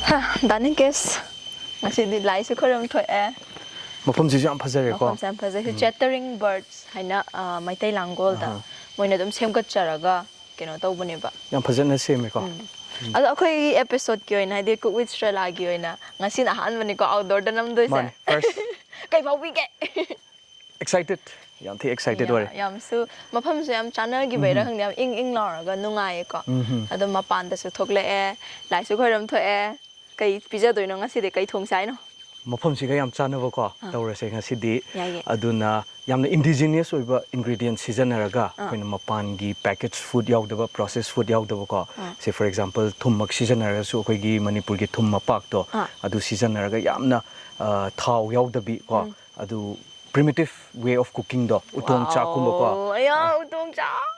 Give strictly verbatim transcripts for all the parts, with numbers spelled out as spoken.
ꯍꯥ, ꯗꯥꯅꯤꯀꯦꯁ, ꯉꯁꯤꯗꯤ ꯂꯥꯏꯁꯨ ꯈꯣꯏꯔꯝ ꯊꯣꯛꯑꯦ꯫ ꯃꯐꯝꯁꯤꯁꯨ ꯌꯥꯝ ꯐꯖꯔꯦꯀꯣ꯫ ꯃꯐꯝꯁꯦ ꯌꯥꯝ ꯐꯖꯩ꯫ ꯁꯤ ꯆꯦꯇꯔꯤꯡ ꯕꯔꯗꯁ ꯍꯥꯏꯅ, ꯑ, ꯃꯩꯇꯩ ꯂꯥꯡꯒꯣꯜꯗ ꯑꯍꯥ꯫ ꯃꯣꯏꯅ ꯑꯗꯨꯝ ꯁꯦꯝꯒꯠꯆꯔꯒ ꯀꯩꯅꯣ ꯇꯧꯕꯅꯦꯕ꯫ ꯌꯥꯝ ꯐꯖꯅ ꯁꯦꯝꯃꯦꯀꯣ꯫ ꯎꯝ꯫ ꯑꯗꯣ ꯑꯩꯈꯣꯏꯒꯤ ꯑꯦꯄꯤꯁꯣꯗꯀꯤ ꯑꯣꯏꯅ, ꯍꯥꯏꯗꯤ Cook with Strella ꯒꯤ ꯑꯣꯏꯅ ꯉꯁꯤꯅ ꯑꯍꯥꯟꯕꯅꯤꯀꯣ ꯑꯥꯎꯠꯗꯣꯔꯗ ꯅꯝꯗꯣꯏꯁꯦ꯫ ꯃꯥꯅꯦ, ꯐꯥꯔꯁ꯫ ꯀꯩ ꯐꯥꯎꯕꯤꯒꯦ? ꯑꯦꯛꯁꯥꯏꯇꯦꯠ, ꯌꯥꯝ ꯊꯤ ꯑꯦꯛꯁꯥꯏꯇꯦꯠ ꯑꯣꯏꯔꯦ꯫ ꯌꯥꯝꯁꯨ, ꯃꯐꯝꯁꯨ ꯌꯥꯝ ꯆꯥꯟꯅꯈꯤꯕꯩꯔꯥ ꯈꯪꯗꯦ, ꯌꯥꯝ ꯏꯪ ꯏꯪ ꯂꯥꯎꯔꯒ ꯅꯨꯡꯉꯥꯏꯌꯦꯀꯣ꯫ ꯎꯝ꯫ ꯑꯗꯣ ꯃꯄꯥꯟꯗꯁꯨ ꯊꯣꯛꯂꯛꯑꯦ, ꯂꯥꯏꯁꯨ ꯈꯣꯏꯔꯝ ꯊꯣꯛꯑꯦ꯫ ꯀꯩ ꯄꯤꯖꯗꯣꯏꯅꯣ ꯉꯁꯤꯗꯤ? ꯀꯩ ꯊꯣꯡꯁꯦ ꯍꯥꯏꯅꯣ? ꯃꯐꯝꯁꯤꯒ ꯌꯥꯝ ꯆꯥꯟꯅꯕꯀꯣ꯫ ꯑꯥ꯫ ꯇꯧꯔꯁꯦ ꯉꯁꯤꯗꯤ꯫ ꯌꯥꯏꯌꯦ꯫ ꯑꯗꯨꯅ ꯌꯥꯝꯅ ꯏꯟꯗꯤꯖꯤꯅꯤꯌꯁ ꯑꯣꯏꯕ ꯏꯟꯒ꯭ꯔꯤꯗꯤꯌꯦꯟꯠ ꯁꯤꯖꯤꯟꯅꯔꯒ, ꯑꯥ꯫ ꯑꯩꯈꯣꯏꯅ ꯃꯄꯥꯟꯒꯤ ꯄꯦꯀꯦꯖ ꯐꯨꯗ ꯌꯥꯎꯗꯕ, ꯄ꯭ꯔꯣꯁꯦꯁ ꯐꯨꯗ ꯌꯥꯎꯗꯕꯀꯣ꯫ ꯑꯥ꯫ ꯁꯦ, ꯐꯣꯔ ꯑꯦꯛꯖꯥꯝꯄꯜ, ꯊꯨꯝꯃꯛ ꯁꯤꯖꯤꯟꯅꯔꯒꯁꯨ, ꯑꯩꯈꯣꯏꯒꯤ ꯃꯅꯤꯄꯨꯔꯒꯤ ꯊꯨꯝ ꯃꯄꯥꯛꯇꯣ, ꯑꯥ꯫ ꯑꯗꯨ ꯁꯤꯖꯤꯟꯅꯔꯒ ꯌꯥꯝꯅ, ꯑ, ꯊꯥꯎ ꯌꯥꯎꯗꯕꯤ ꯀꯣ, ꯎꯝ꯫ ꯑꯗꯨ ꯄ꯭ꯔꯤꯃꯤꯇꯤꯚ ꯋꯦ ꯑꯣꯐ ꯀꯨꯀꯤꯡꯗꯣ, ꯎꯇꯣꯡ ꯆꯥꯛꯀꯨꯝꯕꯀꯣ꯫ ꯋꯥꯎ, ꯑꯌꯥ, ꯎꯇꯣꯡ ꯆꯥꯛ!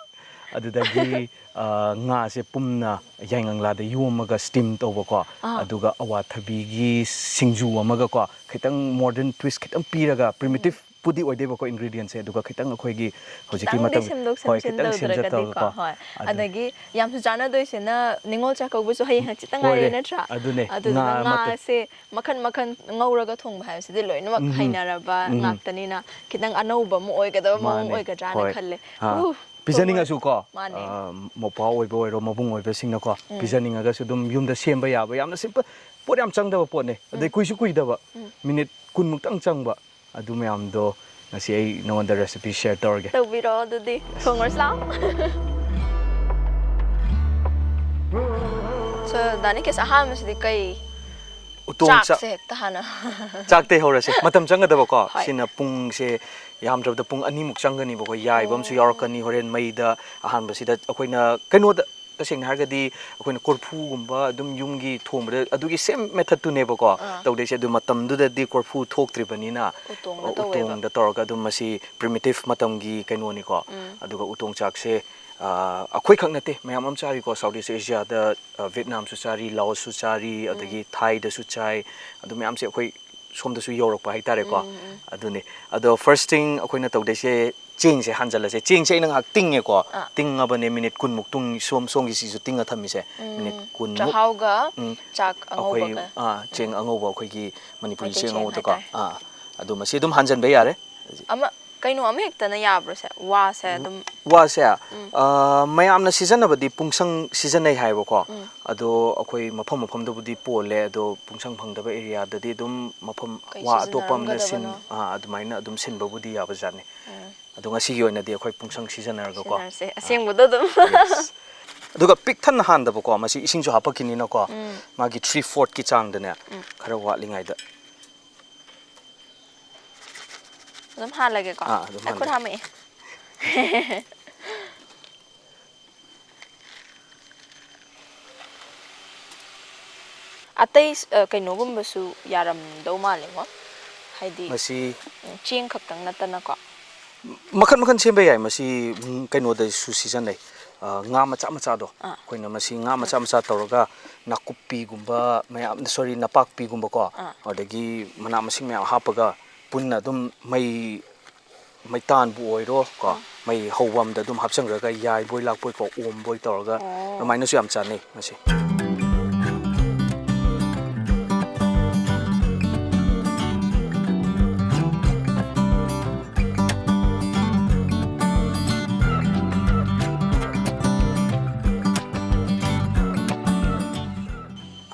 ꯑꯗꯨꯗꯒꯤ, ꯑ, ꯉꯥꯁꯦ ꯄꯨꯝꯅ ꯌꯥꯏꯉꯪꯂꯥꯗ ꯌꯣꯝꯃꯒ ꯁ꯭ꯇꯤꯝ ꯇꯧꯕꯀꯣ꯫ ꯑꯥ꯫ ꯑꯗꯨꯒ ꯑꯋꯥꯊꯕꯤꯒꯤ ꯁꯤꯡꯖꯨ ꯑꯃꯒꯀꯣ, ꯈꯤꯇꯪ ꯃꯣꯗꯔꯟ ꯇ꯭ꯋꯤꯁ ꯈꯤꯇꯪ ꯄꯤꯔꯒ, ꯄ꯭ꯔꯤꯃꯤꯇꯤꯚ ꯄꯨꯗꯤ ꯑꯣꯏꯗꯣꯏꯕꯀꯣ ꯏꯟꯒ꯭ꯔꯤꯗꯤꯌꯦꯟꯁꯦ, ꯑꯗꯨꯒ ꯈꯤꯇꯪ ꯑꯩꯈꯣꯏꯒꯤ ꯍꯧꯖꯤꯛꯀꯤ ꯈꯤꯇꯪꯗꯤ ꯃꯇꯝ, ꯁꯦꯝꯗꯣꯛ ꯍꯣꯏ, ꯁꯦꯝꯖꯤꯟ ꯈꯤꯇꯪ ꯁꯦꯝꯖ ꯇꯧꯗ꯭ꯔꯒꯗꯤꯀꯣ, ꯇꯧꯔꯒꯀꯣ꯫ ꯍꯣꯏ꯫ ꯑꯗꯨ ꯑꯗꯒꯤ ꯌꯥꯝꯁꯨ ꯆꯥꯟꯅꯗꯣꯏꯁꯤꯅ ꯅꯤꯉꯣꯜ ꯆꯥꯛꯀꯧꯕꯁꯨ ꯍꯌꯦꯡ ꯍꯪꯆꯤꯠꯇ ꯉꯥꯏꯔꯦ ꯂꯣꯏꯔꯦ꯫ ꯅꯠꯇ꯭ꯔꯥ? ꯑꯗꯨꯅꯦ, ꯑꯗꯨꯗꯨꯅ ꯉꯥ ꯑꯃ ꯇꯧ- ꯉꯥꯁꯦ ꯃꯈꯟ ꯃꯈꯟ ꯉꯧꯔꯒ ꯊꯣꯡꯕ ꯍꯥꯏꯕꯁꯤꯗꯤ ꯂꯣꯏꯅꯃꯛ ꯎꯝꯍꯨꯝ꯫ ꯍꯩꯅꯔꯕ ꯎꯝꯍꯨꯝ꯫ ꯉꯥꯛꯇꯅꯤꯅ ꯈꯤꯇꯪ ꯑꯅꯧꯕ ꯑꯃ ꯑꯣꯏꯒꯗꯕ ꯃꯑꯣꯡ ꯃꯥꯅꯦ꯫ ꯑꯣꯏꯒꯗ꯭ꯔꯥꯅ ꯍꯣꯏ꯫ ꯈꯜꯂꯦ꯫ ꯑꯥ꯫ ꯎ, ꯄꯤꯖꯅꯤꯡꯉꯁꯨꯀꯣ, ꯃꯥꯅꯦ꯫ ꯑ, ꯃꯧꯄ꯭ꯋꯥ ꯑꯣꯏꯕ ꯑꯣꯏꯔꯣ, ꯃꯕꯨꯡ ꯑꯣꯏꯕꯁꯤꯡꯅꯀꯣ, ꯎꯝ꯫ ꯄꯤꯖꯅꯤꯡꯉꯒꯁꯨ ꯑꯗꯨꯝ ꯌꯨꯝꯗ ꯁꯦꯝꯕ ꯌꯥꯕ, ꯌꯥꯝꯅ ꯁꯤꯝꯄꯜ, ꯄꯣꯠ ꯌꯥꯝ ꯆꯪꯗꯕ ꯄꯣꯠꯅꯦ꯫ ꯑꯗꯩ ꯎꯝ꯫ ꯀꯨꯏꯁꯨ ꯀꯨꯏꯗꯕ, ꯎꯝ꯫ ꯃꯤꯅꯤꯠ ꯀꯨꯟꯃꯨꯛꯇꯪ ꯆꯪꯕ, ꯑꯗꯨ ꯃꯌꯥꯝꯗꯣ ꯉꯁꯤ ꯑꯩ ꯅꯉꯣꯟꯗ ꯔꯦꯁꯤꯄꯤ ꯁꯤꯌꯔ ꯇꯧꯔꯒꯦ꯫ ꯇꯧꯕꯤꯔꯣ ꯑꯗꯨꯗꯤ꯫ ꯊꯣꯡꯉꯁꯤ ꯂꯥꯛꯑꯣ꯫ So, ꯗꯥꯅꯤꯀꯦꯁ, ꯑꯍꯥꯟꯕꯁꯤꯗꯤ ꯀꯩ? ꯎꯇꯣꯡ ꯆꯥꯛ-, ꯆꯥꯛꯁꯦ ꯍꯦꯛꯇ ꯍꯥꯟꯅ꯫ ꯆꯥꯛꯇꯩ ꯍꯧꯔꯁꯦ꯫ ꯃꯇꯝ ꯆꯪꯒꯗꯕꯀꯣ꯫ ꯍꯣꯏ꯫ ꯁꯤꯅ ꯄꯨꯡꯁꯦ ꯌꯥꯝꯗ꯭ꯔꯕꯗ ꯄꯨꯡ ꯑꯅꯤꯃꯨꯛ ꯆꯪꯒꯅꯤꯕꯀꯣ꯫ ꯌꯥꯏꯕ ꯑꯃꯁꯨ ꯑꯣ꯫ ꯌꯥꯎꯔꯛꯀꯅꯤ ꯍꯣꯔꯦꯟ ꯃꯩꯗ꯫ ꯑꯍꯥꯟꯕꯁꯤꯗ ꯑꯩꯈꯣꯏꯅ ꯀꯩꯅꯣꯗ, ꯇꯁꯦꯡꯅ ꯍꯥꯏꯔꯒꯗꯤ ꯑꯩꯈꯣꯏꯅ ꯀꯣꯔꯐꯨꯒꯨꯝꯕ ꯑꯗꯨꯝ ꯌꯨꯝꯒꯤ ꯊꯣꯡꯕꯗ ꯑꯗꯨꯒꯤ same method ꯇꯨꯅꯦꯕꯀꯣ ꯑꯥ꯫ ꯇꯧꯗꯣꯏꯁꯦ꯫ ꯑꯗꯨ ꯃꯇꯝꯗꯨꯗꯗꯤ ꯀꯣꯔꯐꯨ ꯊꯣꯛꯇ꯭ꯔꯤꯕꯅꯤꯅ ꯎꯇꯣꯡꯅ ꯑ, ꯇꯧꯋꯦꯕ꯫ ꯎꯇꯣꯡꯗ ꯇꯧꯔꯒ ꯑꯗꯨꯝ ꯃꯁꯤ primitive ꯃꯇꯝꯒꯤ ꯀꯩꯅꯣꯅꯤꯀꯣ꯫ ꯎꯝ꯫ ꯑꯗꯨꯒ ꯎꯇꯣꯡ ꯆꯥꯛꯁꯦ, ꯑ, ꯑꯩꯈꯣꯏ ꯈꯛ ꯅꯠꯇꯦ, ꯃꯌꯥꯝ ꯑꯃ ꯆꯥꯔꯤꯀꯣ꯫ South East Asiaꯗ, ꯑ, Vietnamꯁꯨ ꯆꯥꯔꯤ, Laosꯁꯨ ꯆꯥꯔꯤ, ꯑꯗꯒꯤ Thaiꯗꯁꯨ ꯆꯥꯏ꯫ ꯑꯗꯨ ꯃꯌꯥꯝꯁꯦ ꯑꯩꯈꯣꯏ ꯁꯣꯝꯗꯁꯨ ꯌꯧꯔꯛꯄ ꯍꯥꯏꯇꯥꯔꯦꯀꯣ꯫ ꯎꯝ, ꯎꯝ꯫ ꯑꯗꯨꯅꯤ꯫ ꯑꯗꯣ first thing ꯑꯩꯈꯣꯏꯅ ꯇꯧꯗꯣꯏꯁꯦ, ꯆꯦꯡꯁꯦ ꯍꯥꯟꯖꯜꯂꯁꯦ꯫ ꯆꯦꯡꯁꯦ ꯑꯩꯅ ꯉꯥꯏꯍꯥꯛ ꯇꯤꯡꯉꯦꯀꯣ꯫ ꯑꯥ꯫ ꯇꯤꯡꯉꯕꯅꯦ minute ꯀꯨꯟꯃꯨꯛ ꯇꯨꯡ ꯁꯣꯝ, ꯁꯣꯝꯒꯤꯁꯤꯁꯨ ꯇꯤꯡꯉ ꯊꯝꯃꯤꯁꯦ꯫ Minute ꯀꯨꯟꯃꯨꯛ꯫ ꯆꯥꯛꯍꯥꯎꯒ ꯎꯝ꯫ ꯆꯥꯛ ꯑꯩꯈꯣꯏ, ꯑꯉꯧꯕꯒ꯫ ꯑꯥ, ꯆꯦꯡ ꯑꯉꯧꯕ, ꯑꯩꯈꯣꯏꯒꯤ ꯃꯅꯤꯄꯨꯔꯤ ꯃꯩꯇꯩ ꯆꯦꯡ ꯆꯦꯡ ꯑꯉꯧꯕꯗꯣꯀꯣ꯫ ꯍꯥꯏꯇꯥꯔꯦ꯫ ꯑꯥ꯫ ꯑꯗꯨ ꯃꯁꯤ ꯑꯗꯨꯝ ꯍꯥꯟꯖꯟꯕ ꯌꯥꯔꯦ꯫ ꯑꯃ ꯀꯩꯅꯣ ꯑꯃ ꯍꯦꯛꯇꯅ ꯌꯥꯕ꯭ꯔꯣ ꯁꯦ? ꯋꯥꯁꯦ ꯑꯗꯨꯝ ꯋꯥꯁꯦ, ꯎꯝ꯫ ꯑ, ꯃꯌꯥꯝꯅ ꯁꯤꯖꯤꯟꯅꯕꯗꯤ ꯄꯨꯡꯁꯪ ꯁꯤꯖꯤꯟꯅꯩ ꯍꯥꯏꯕꯀꯣ꯫ ꯎꯝ꯫ ꯑꯗꯣ ꯑꯩꯈꯣꯏ ꯃꯐꯝ ꯃꯐꯝꯗꯕꯨꯗꯤ ꯄꯣꯜꯂꯦ꯫ ꯑꯗꯣ ꯄꯨꯡꯁꯪ ꯐꯪꯗꯕ areaꯗꯗꯤ ꯑꯗꯨꯝ ꯃꯐꯝ ꯀꯩ ꯋꯥ ꯑꯇꯣꯞꯄ ꯑꯃꯅ ꯁꯤꯟ-, ꯁꯤꯖꯤꯟꯅꯔꯝꯒꯗꯕꯅꯣ? ꯑꯥ, ꯑꯗꯨꯃꯥꯏꯅ ꯑꯗꯨꯝ ꯁꯤꯟꯕꯕꯨꯗꯤ ꯌꯥꯕꯖꯥꯠꯅꯤ꯫ ꯎꯝ꯫ ꯑꯗꯣ ꯉꯁꯤꯒꯤ ꯑꯣꯏꯅꯗꯤ ꯑꯩꯈꯣꯏ ꯄꯨꯡꯁꯪ ꯁꯤꯖꯤꯟꯅꯔꯒꯀꯣ꯫ ꯁꯤꯖꯤꯟꯅꯔꯁꯦ꯫ ꯑꯁꯦꯡꯕꯗꯣ ꯑꯗꯨꯝ꯫ Yes꯫ ꯑꯗꯨꯒ ꯄꯤꯛ ꯊꯟꯅ ꯍꯥꯟꯗꯕꯀꯣ, ꯃꯁꯤ ꯏꯁꯤꯡꯁꯨ ꯍꯥꯄꯛꯈꯤꯅꯤꯅꯀꯣ꯫ ꯎꯝ꯫ ꯃꯥꯒꯤ three fourthꯀꯤ ꯆꯥꯡꯗꯅꯦ, ꯎꯝ꯫ ꯈꯔ ꯋꯥꯠꯂꯤꯉꯩꯗ꯫ ꯑꯗꯨꯝ ꯍꯥꯜꯂꯒꯦꯀꯣ꯫ ꯑꯥ, ꯑꯗꯨꯝ ꯑꯩ ꯈꯨꯠ ꯍꯥꯜꯂꯦ꯫ ꯍꯥꯝꯃꯛꯑꯦ꯫ ꯑꯇꯩ ꯑ, ꯀꯩꯅꯣꯒꯨꯝꯕꯁꯨ ꯌꯥꯔꯝꯗꯧ ꯃꯥꯜꯂꯦꯉꯣ꯫ ꯍꯥꯏꯗꯤ ꯃꯁꯤ ꯎꯝ, ꯆꯦꯡ ꯈꯛꯇꯪ ꯅꯠꯇꯅꯀꯣ꯫ ꯃꯈꯟ ꯃꯈꯟ ꯁꯦꯝꯕ ꯌꯥꯏ꯫ ꯃꯁꯤ, ꯎꯝ, ꯀꯩꯅꯣꯗꯁꯨ ꯁꯤꯖꯤꯟꯅꯩ꯫ ꯑ, ꯉꯥ ꯃꯆꯥ ꯃꯆꯥꯗꯣ꯫ ꯑꯥ꯫ ꯑꯩꯈꯣꯏꯅ ꯃꯁꯤ ꯉꯥ ꯃꯆꯥ ꯃꯆꯥ ꯇꯧꯔꯒ ꯅꯥꯀꯨꯞꯄꯤꯒꯨꯝꯕ ꯃꯌꯥꯝ, sorry, ꯅꯄꯥꯛꯄꯤꯒꯨꯝꯕꯀꯣ, ꯑꯥ꯫ ꯑꯗꯒꯤ ꯃꯅꯥ ꯃꯁꯤꯡ ꯃꯌꯥꯝ ꯍꯥꯞꯄꯒ ꯄꯨꯟꯅ ꯑꯗꯨꯝ ꯃꯩ, ꯃꯩꯇꯥꯟꯕꯨ ꯑꯣꯏꯔꯣ ꯀꯣ, ꯑꯥ꯫ ꯃꯩ ꯍꯧꯕꯝꯗ ꯑꯗꯨꯝ ꯍꯥꯞꯆꯟꯈ꯭ꯔꯒ ꯌꯥꯏꯕꯣꯏ ꯂꯥꯛꯄꯣꯏ ꯀꯣ, ꯑꯣꯝꯕꯣꯏ ꯇꯧꯔꯒ ꯑꯣ꯫ ꯑꯗꯨꯃꯥꯏꯅꯁꯨ ꯌꯥꯝ ꯆꯥꯅꯩ ꯃꯁꯤ꯫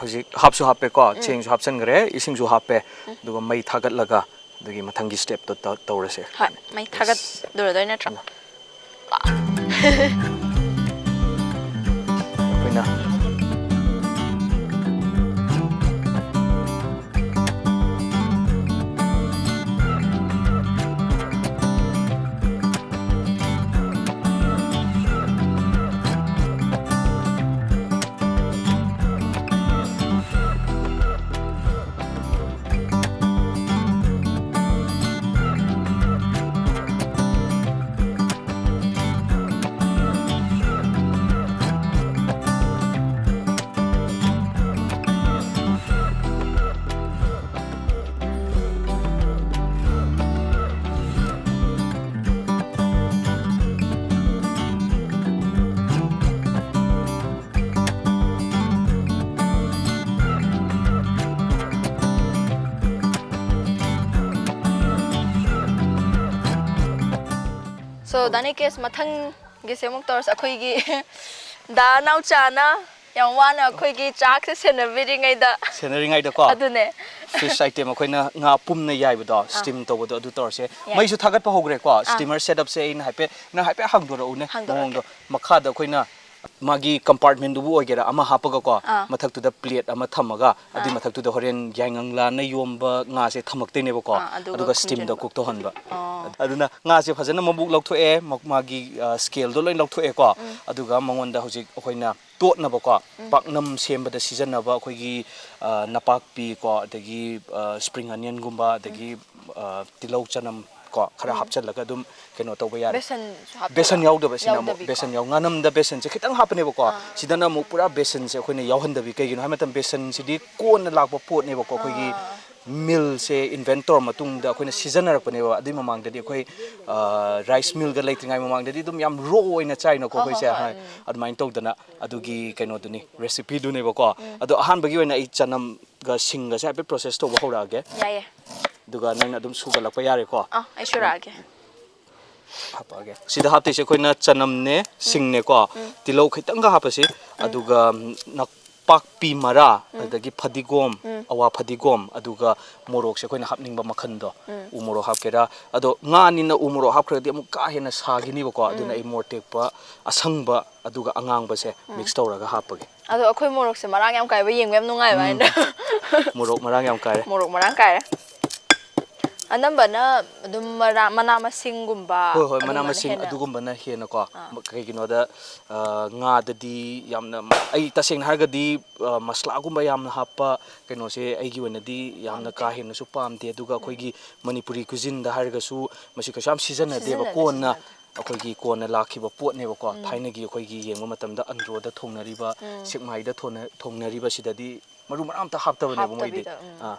ꯍꯧꯖꯤꯛ ꯍꯥꯞꯁꯨ ꯍꯥꯞꯄꯦꯀꯣ, ꯎꯝ꯫ ꯆꯦꯡꯁꯨ ꯍꯥꯞꯆꯟꯈ꯭ꯔꯦ, ꯏꯁꯤꯡꯁꯨ ꯍꯥꯞꯄꯦ, ꯎꯝ꯫ ꯑꯗꯨꯒ ꯃꯩ ꯊꯥꯒꯠꯂꯒ ꯑꯗꯨꯒꯤ ꯃꯊꯪꯒꯤ stepꯇꯣ ꯇꯧ-, ꯇꯧꯔꯁꯦ꯫ ꯍꯣꯏ, ꯃꯩ ꯊꯥꯒꯠꯂꯨꯔꯗꯣꯏ ꯅꯠꯇ꯭ꯔꯣ? ꯑꯩꯈꯣꯏꯅ So, ꯗꯥ ꯅꯤꯀꯦꯁ, ꯃꯊꯪꯒꯤꯁꯦ ꯑꯃꯨꯛ ꯇꯧꯔꯁꯤ꯫ ꯑꯩꯈꯣꯏꯒꯤ ꯗꯥ ꯅꯥꯎꯆꯥꯅ ꯌꯥꯝ ꯋꯥꯅ ꯑꯩꯈꯣꯏꯒꯤ ꯆꯥꯛꯁꯦ ꯁꯦꯟꯅꯕꯤꯔꯤꯉꯩꯗ꯫ ꯁꯦꯟꯅꯔꯤꯉꯩꯗꯀꯣ, ꯑꯗꯨꯅꯦ꯫ Fish item ꯑꯩꯈꯣꯏꯅ ꯉꯥ ꯄꯨꯝꯅ ꯌꯥꯏꯕꯗꯣ, steam ꯇꯧꯕꯗꯣ, ꯑꯗꯨ ꯇꯧꯔꯁꯦ꯫ ꯌꯥꯏ꯫ ꯃꯩꯁꯨ ꯊꯥꯒꯠꯄ ꯍꯧꯈ꯭ꯔꯦꯀꯣ꯫ ꯑꯥ꯫ Steamer setup ꯁꯦ ꯑꯩꯅ ꯍꯥꯏꯐꯦꯠ, ꯅꯪ ꯍꯥꯏꯐꯦꯠ ꯍꯥꯡꯗꯣꯔꯛꯎꯅꯦ, ꯍꯥꯡꯗꯣꯔꯛꯀꯦ꯫ ꯃꯑꯣꯡꯗꯣ꯫ ꯃꯈꯥꯗ ꯑꯩꯈꯣꯏꯅ ꯃꯥꯒꯤ compartment ꯗꯨꯕꯨ ꯑꯣꯏꯒꯦꯔꯥ ꯑꯃ ꯍꯥꯞꯄꯒꯀꯣ, ꯑꯥ꯫ ꯃꯊꯛꯇꯨꯗ plate ꯑꯃ ꯊꯝꯃꯒ, ꯑꯗꯨꯏ ꯑꯥ꯫ ꯃꯊꯛꯇꯨꯗ ꯍꯣꯔꯦꯟ ꯌꯥꯏꯉꯪꯂꯥꯅ ꯌꯣꯝꯕ ꯉꯥꯁꯦ ꯊꯝꯃꯛꯇꯣꯏꯅꯦꯕꯀꯣ꯫ ꯑꯥ, ꯑꯗꯨꯒ ꯑꯗꯨꯒ steam ꯗ ꯈꯨꯝꯖꯤꯟꯕ꯫ Cook ꯇꯧꯍꯟꯕ꯫ ꯑꯣ꯫ ꯑꯗꯨꯅ ꯉꯥꯁꯦ ꯐꯖꯅ ꯃꯕꯨꯛ ꯂꯧꯊꯣꯛꯑꯦ, ꯃ-, ꯃꯥꯒꯤ, ꯑ, scale ꯗꯣ ꯂꯣꯏ ꯂꯧꯊꯣꯛꯑꯦꯀꯣ꯫ ꯎꯝ꯫ ꯑꯗꯨꯒ ꯃꯉꯣꯟꯗ ꯍꯧꯖꯤꯛ ꯑꯩꯈꯣꯏꯅ ꯇꯣꯠꯅꯕꯀꯣ, ꯎꯝ꯫ ꯄꯥꯛꯅꯝ ꯁꯦꯝꯕꯗ ꯁꯤꯖꯤꯟꯅꯕ ꯑꯩꯈꯣꯏꯒꯤ, ꯑ, ꯅꯄꯥꯛꯄꯤ ꯀꯣ, ꯑꯗꯒꯤ, ꯑ, spring onion ꯒꯨꯝꯕ, ꯎꯝ꯫ ꯑꯗꯒꯤ, ꯑ, ꯇꯤꯜꯍꯧ ꯆꯅꯝ ꯀꯣ, ꯈꯔ ꯎꯝ꯫ ꯍꯥꯞꯆꯜꯂꯒ ꯑꯗꯨꯝ ꯀꯩꯅꯣ ꯇꯧꯕ ꯌꯥꯔꯦ꯫ ꯕꯦꯁꯟꯁꯨ ꯍꯥꯞꯇꯣꯏꯔꯥ? ꯕꯦꯁꯟ ꯌꯥꯎꯗꯕ ꯁꯤꯅ ꯑꯃꯨꯛ, ꯌꯥꯎꯗꯕꯤꯀꯣ? ꯕꯦꯁꯟ ꯌꯥꯎ-, ꯉꯥꯅꯝꯗ ꯕꯦꯁꯟꯁꯦ ꯈꯤꯇꯪ ꯍꯥꯞꯄꯅꯦꯕꯀꯣ꯫ ꯑꯥ꯫ ꯁꯤꯗꯅ ꯑꯃꯨꯛ ꯄꯨꯔꯥ ꯕꯦꯁꯟꯁꯦ ꯑꯩꯈꯣꯏꯅ ꯌꯥꯎꯍꯟꯗꯕꯤ꯫ ꯀꯩꯒꯤꯅꯣ ꯍꯥꯏꯕ ꯃꯇꯝꯗ ꯕꯦꯁꯟꯁꯤꯗꯤ ꯀꯣꯟꯅ ꯂꯥꯛꯄ ꯄꯣꯠꯅꯦꯕꯀꯣ, ꯑꯩꯈꯣꯏꯒꯤ ꯑꯥ꯫ Mill ꯁꯦ invent ꯇꯧꯔ ꯃꯇꯨꯡꯗ ꯑꯩꯈꯣꯏꯅ ꯁꯤꯖꯤꯟꯅꯔꯛꯄꯅꯦꯕ꯫ ꯑꯗꯨꯏ ꯃꯃꯥꯡꯗꯗꯤ ꯑꯩꯈꯣꯏ, ꯑ, rice mill ꯒ ꯂꯩꯇ꯭ꯔꯤꯉꯩ ꯃꯃꯥꯡꯗꯗꯤ ꯑꯗꯨꯝ ꯌꯥꯝ raw ꯑꯣꯏꯅ ꯆꯥꯏꯅꯀꯣ ꯍꯣꯏ, ꯑꯩꯈꯣꯏꯁꯦ꯫ ꯍꯣꯏ, ꯍꯣꯏ, ꯍꯣꯏ꯫ ꯎꯝ꯫ ꯑꯗꯨꯃꯥꯏꯅ ꯇꯧꯗꯅ ꯑꯗꯨꯒꯤ ꯀꯩꯅꯣꯗꯨꯅꯤ, recipe ꯗꯨꯅꯦꯕꯀꯣ꯫ ꯎꯝ꯫ ꯑꯗꯣ ꯑꯍꯥꯟꯕꯒꯤ ꯑꯣꯏꯅ ꯑꯩ ꯆꯅꯝꯒ ꯁꯤꯡꯒꯁꯦ ꯍꯥꯏꯐꯦꯠ process ꯇꯧꯕ ꯍꯧꯔꯛꯑꯒꯦ꯫ ꯌꯥꯏꯌꯦ꯫ ꯑꯗꯨꯒ ꯅꯪꯅ ꯑꯗꯨꯝ ꯁꯨꯒꯠꯂꯛꯄ ꯌꯌꯥꯔꯦꯀꯣ꯫ ꯑꯥ, ꯑꯩ ꯁꯨꯔꯛꯑꯒꯦ꯫ ꯍꯥꯄꯛꯑꯒꯦ꯫ ꯁꯤꯗ ꯍꯥꯞꯇꯣꯏꯁꯦ ꯑꯩꯈꯣꯏꯅ ꯆꯅꯝꯅꯦ, ꯎꯝ꯫ ꯁꯤꯡꯅꯦꯀꯣ, ꯎꯝ꯫ ꯇꯤꯜꯍꯧ ꯈꯤꯇꯪꯒ ꯍꯥꯞꯄꯁꯤ, ꯎꯝ꯫ ꯑꯗꯨꯒ ꯅꯄꯥꯛꯄꯤ ꯃꯔꯥ, ꯎꯝ꯫ ꯑꯗꯒꯤ ꯐꯗꯤꯒꯣꯝ, ꯎꯝ꯫ ꯑꯋꯥ ꯐꯗꯤꯒꯣꯝ, ꯑꯗꯨꯒ ꯃꯣꯔꯣꯛꯁꯦ ꯑꯩꯈꯣꯏꯅ ꯍꯥꯞꯅꯤꯡꯕ ꯃꯈꯜꯗꯣ, ꯎꯝ꯫ ꯎ ꯃꯣꯔꯣꯛ ꯍꯥꯞꯀꯦꯔꯥ, ꯑꯗꯣ ꯉꯥꯅꯤꯅ ꯎ ꯃꯣꯔꯣꯛ ꯍꯥꯞꯈ꯭ꯔꯒꯗꯤ ꯑꯃꯨꯛ ꯀꯥ ꯍꯦꯟꯅ ꯁꯥꯈꯤꯅꯤꯕꯀꯣ, ꯑꯗꯨꯅ ꯎꯝ꯫ ꯑꯩ ꯃꯣꯔꯣꯛ ꯇꯦꯛꯄ ꯑꯁꯪꯕ ꯑꯗꯨꯒ ꯑꯉꯥꯡꯕꯁꯦ ꯎꯝ꯫ Mix ꯇꯧꯔꯒ ꯍꯥꯞꯄꯒꯦ꯫ ꯑꯗꯣ ꯑꯩꯈꯣꯏ ꯃꯣꯔꯣꯛꯁꯦ ꯃꯔꯥꯡ ꯌꯥꯝ ꯀꯥꯏꯕ ꯌꯦꯡꯕ ꯌꯥꯝ ꯅꯨꯡꯉꯥꯏꯕ ꯎꯝ꯫ ꯍꯥꯏꯅ꯫ ꯃꯣꯔꯣꯛ ꯃꯔꯥꯡ ꯌꯥꯝ ꯀꯥꯏꯔꯦ꯫ ꯃꯣꯔꯣꯛ ꯃꯔꯥꯡ ꯀꯥꯏꯔꯦ꯫ ꯑꯅꯝꯕꯅ ꯑꯗꯨꯝ ꯃꯔꯥ-, ꯃꯅꯥ ꯃꯁꯤꯡꯒꯨꯝꯕ ꯍꯣꯏ, ꯍꯣꯏ, ꯃꯅꯥ ꯑꯗꯨꯝꯕꯅ ꯃꯁꯤꯡ ꯍꯦꯟꯅ ꯑꯗꯨꯒꯨꯝꯕꯅ ꯍꯦꯟꯅꯀꯣ꯫ ꯑꯥ꯫ ꯀꯩꯒꯤꯅꯣꯗ, ꯑ, ꯉꯥꯗꯗꯤ ꯌꯥꯝꯅ, ꯑꯩ ꯇꯁꯦꯡꯅ ꯍꯥꯏꯔꯒꯗꯤ, ꯑ, ꯃꯁꯂꯥꯒꯨꯝꯕ ꯌꯥꯝꯅ ꯍꯥꯞꯄ ꯀꯩꯅꯣꯁꯦ ꯑꯩꯒꯤ ꯑꯣꯏꯅꯗꯤ ꯌꯥꯝꯅ ꯄꯥꯝꯗꯦ꯫ ꯀꯥ ꯍꯦꯟꯅꯁꯨ ꯄꯥꯝꯗꯦ꯫ ꯑꯗꯨꯒ ꯎꯝ꯫ ꯑꯩꯈꯣꯏꯒꯤ ꯃꯅꯤꯄꯨꯔꯤ cuisine ꯗ ꯍꯥꯏꯔꯒꯁꯨ ꯃꯁꯤ ꯀꯩꯁꯨ ꯌꯥꯝ ꯁꯤꯖꯤꯟꯅꯗꯦꯕ꯫ ꯁꯤꯖꯤꯟꯅꯗꯦ, ꯀꯣꯟꯅ ꯁꯤꯖꯤꯟꯅꯗꯦ꯫ ꯑꯩꯈꯣꯏꯒꯤ ꯀꯣꯟꯅ ꯂꯥꯛꯈꯤꯕ ꯄꯣꯠꯅꯦꯕꯀꯣ꯫ ꯎꯝ꯫ ꯊꯥꯏꯅꯒꯤ ꯑꯩꯈꯣꯏꯒꯤ ꯌꯦꯡꯕ ꯃꯇꯝꯗ ꯑꯟꯗ꯭ꯔꯣꯗ ꯊꯣꯡꯅꯔꯤꯕ, ꯎꯝ꯫ ꯁꯦꯛꯃꯥꯏꯗ ꯊꯣꯡꯅ-, ꯊꯣꯡꯅꯔꯤꯕꯁꯤꯗꯗꯤ ꯃꯔꯨ ꯃꯔꯥꯡ ꯑꯝꯇ ꯍꯥꯞꯇꯕꯅꯦꯕ ꯃꯣꯏꯗꯤ꯫ ꯍꯥꯞꯇꯕꯤꯗ, ꯎꯝ꯫ ꯑꯥ꯫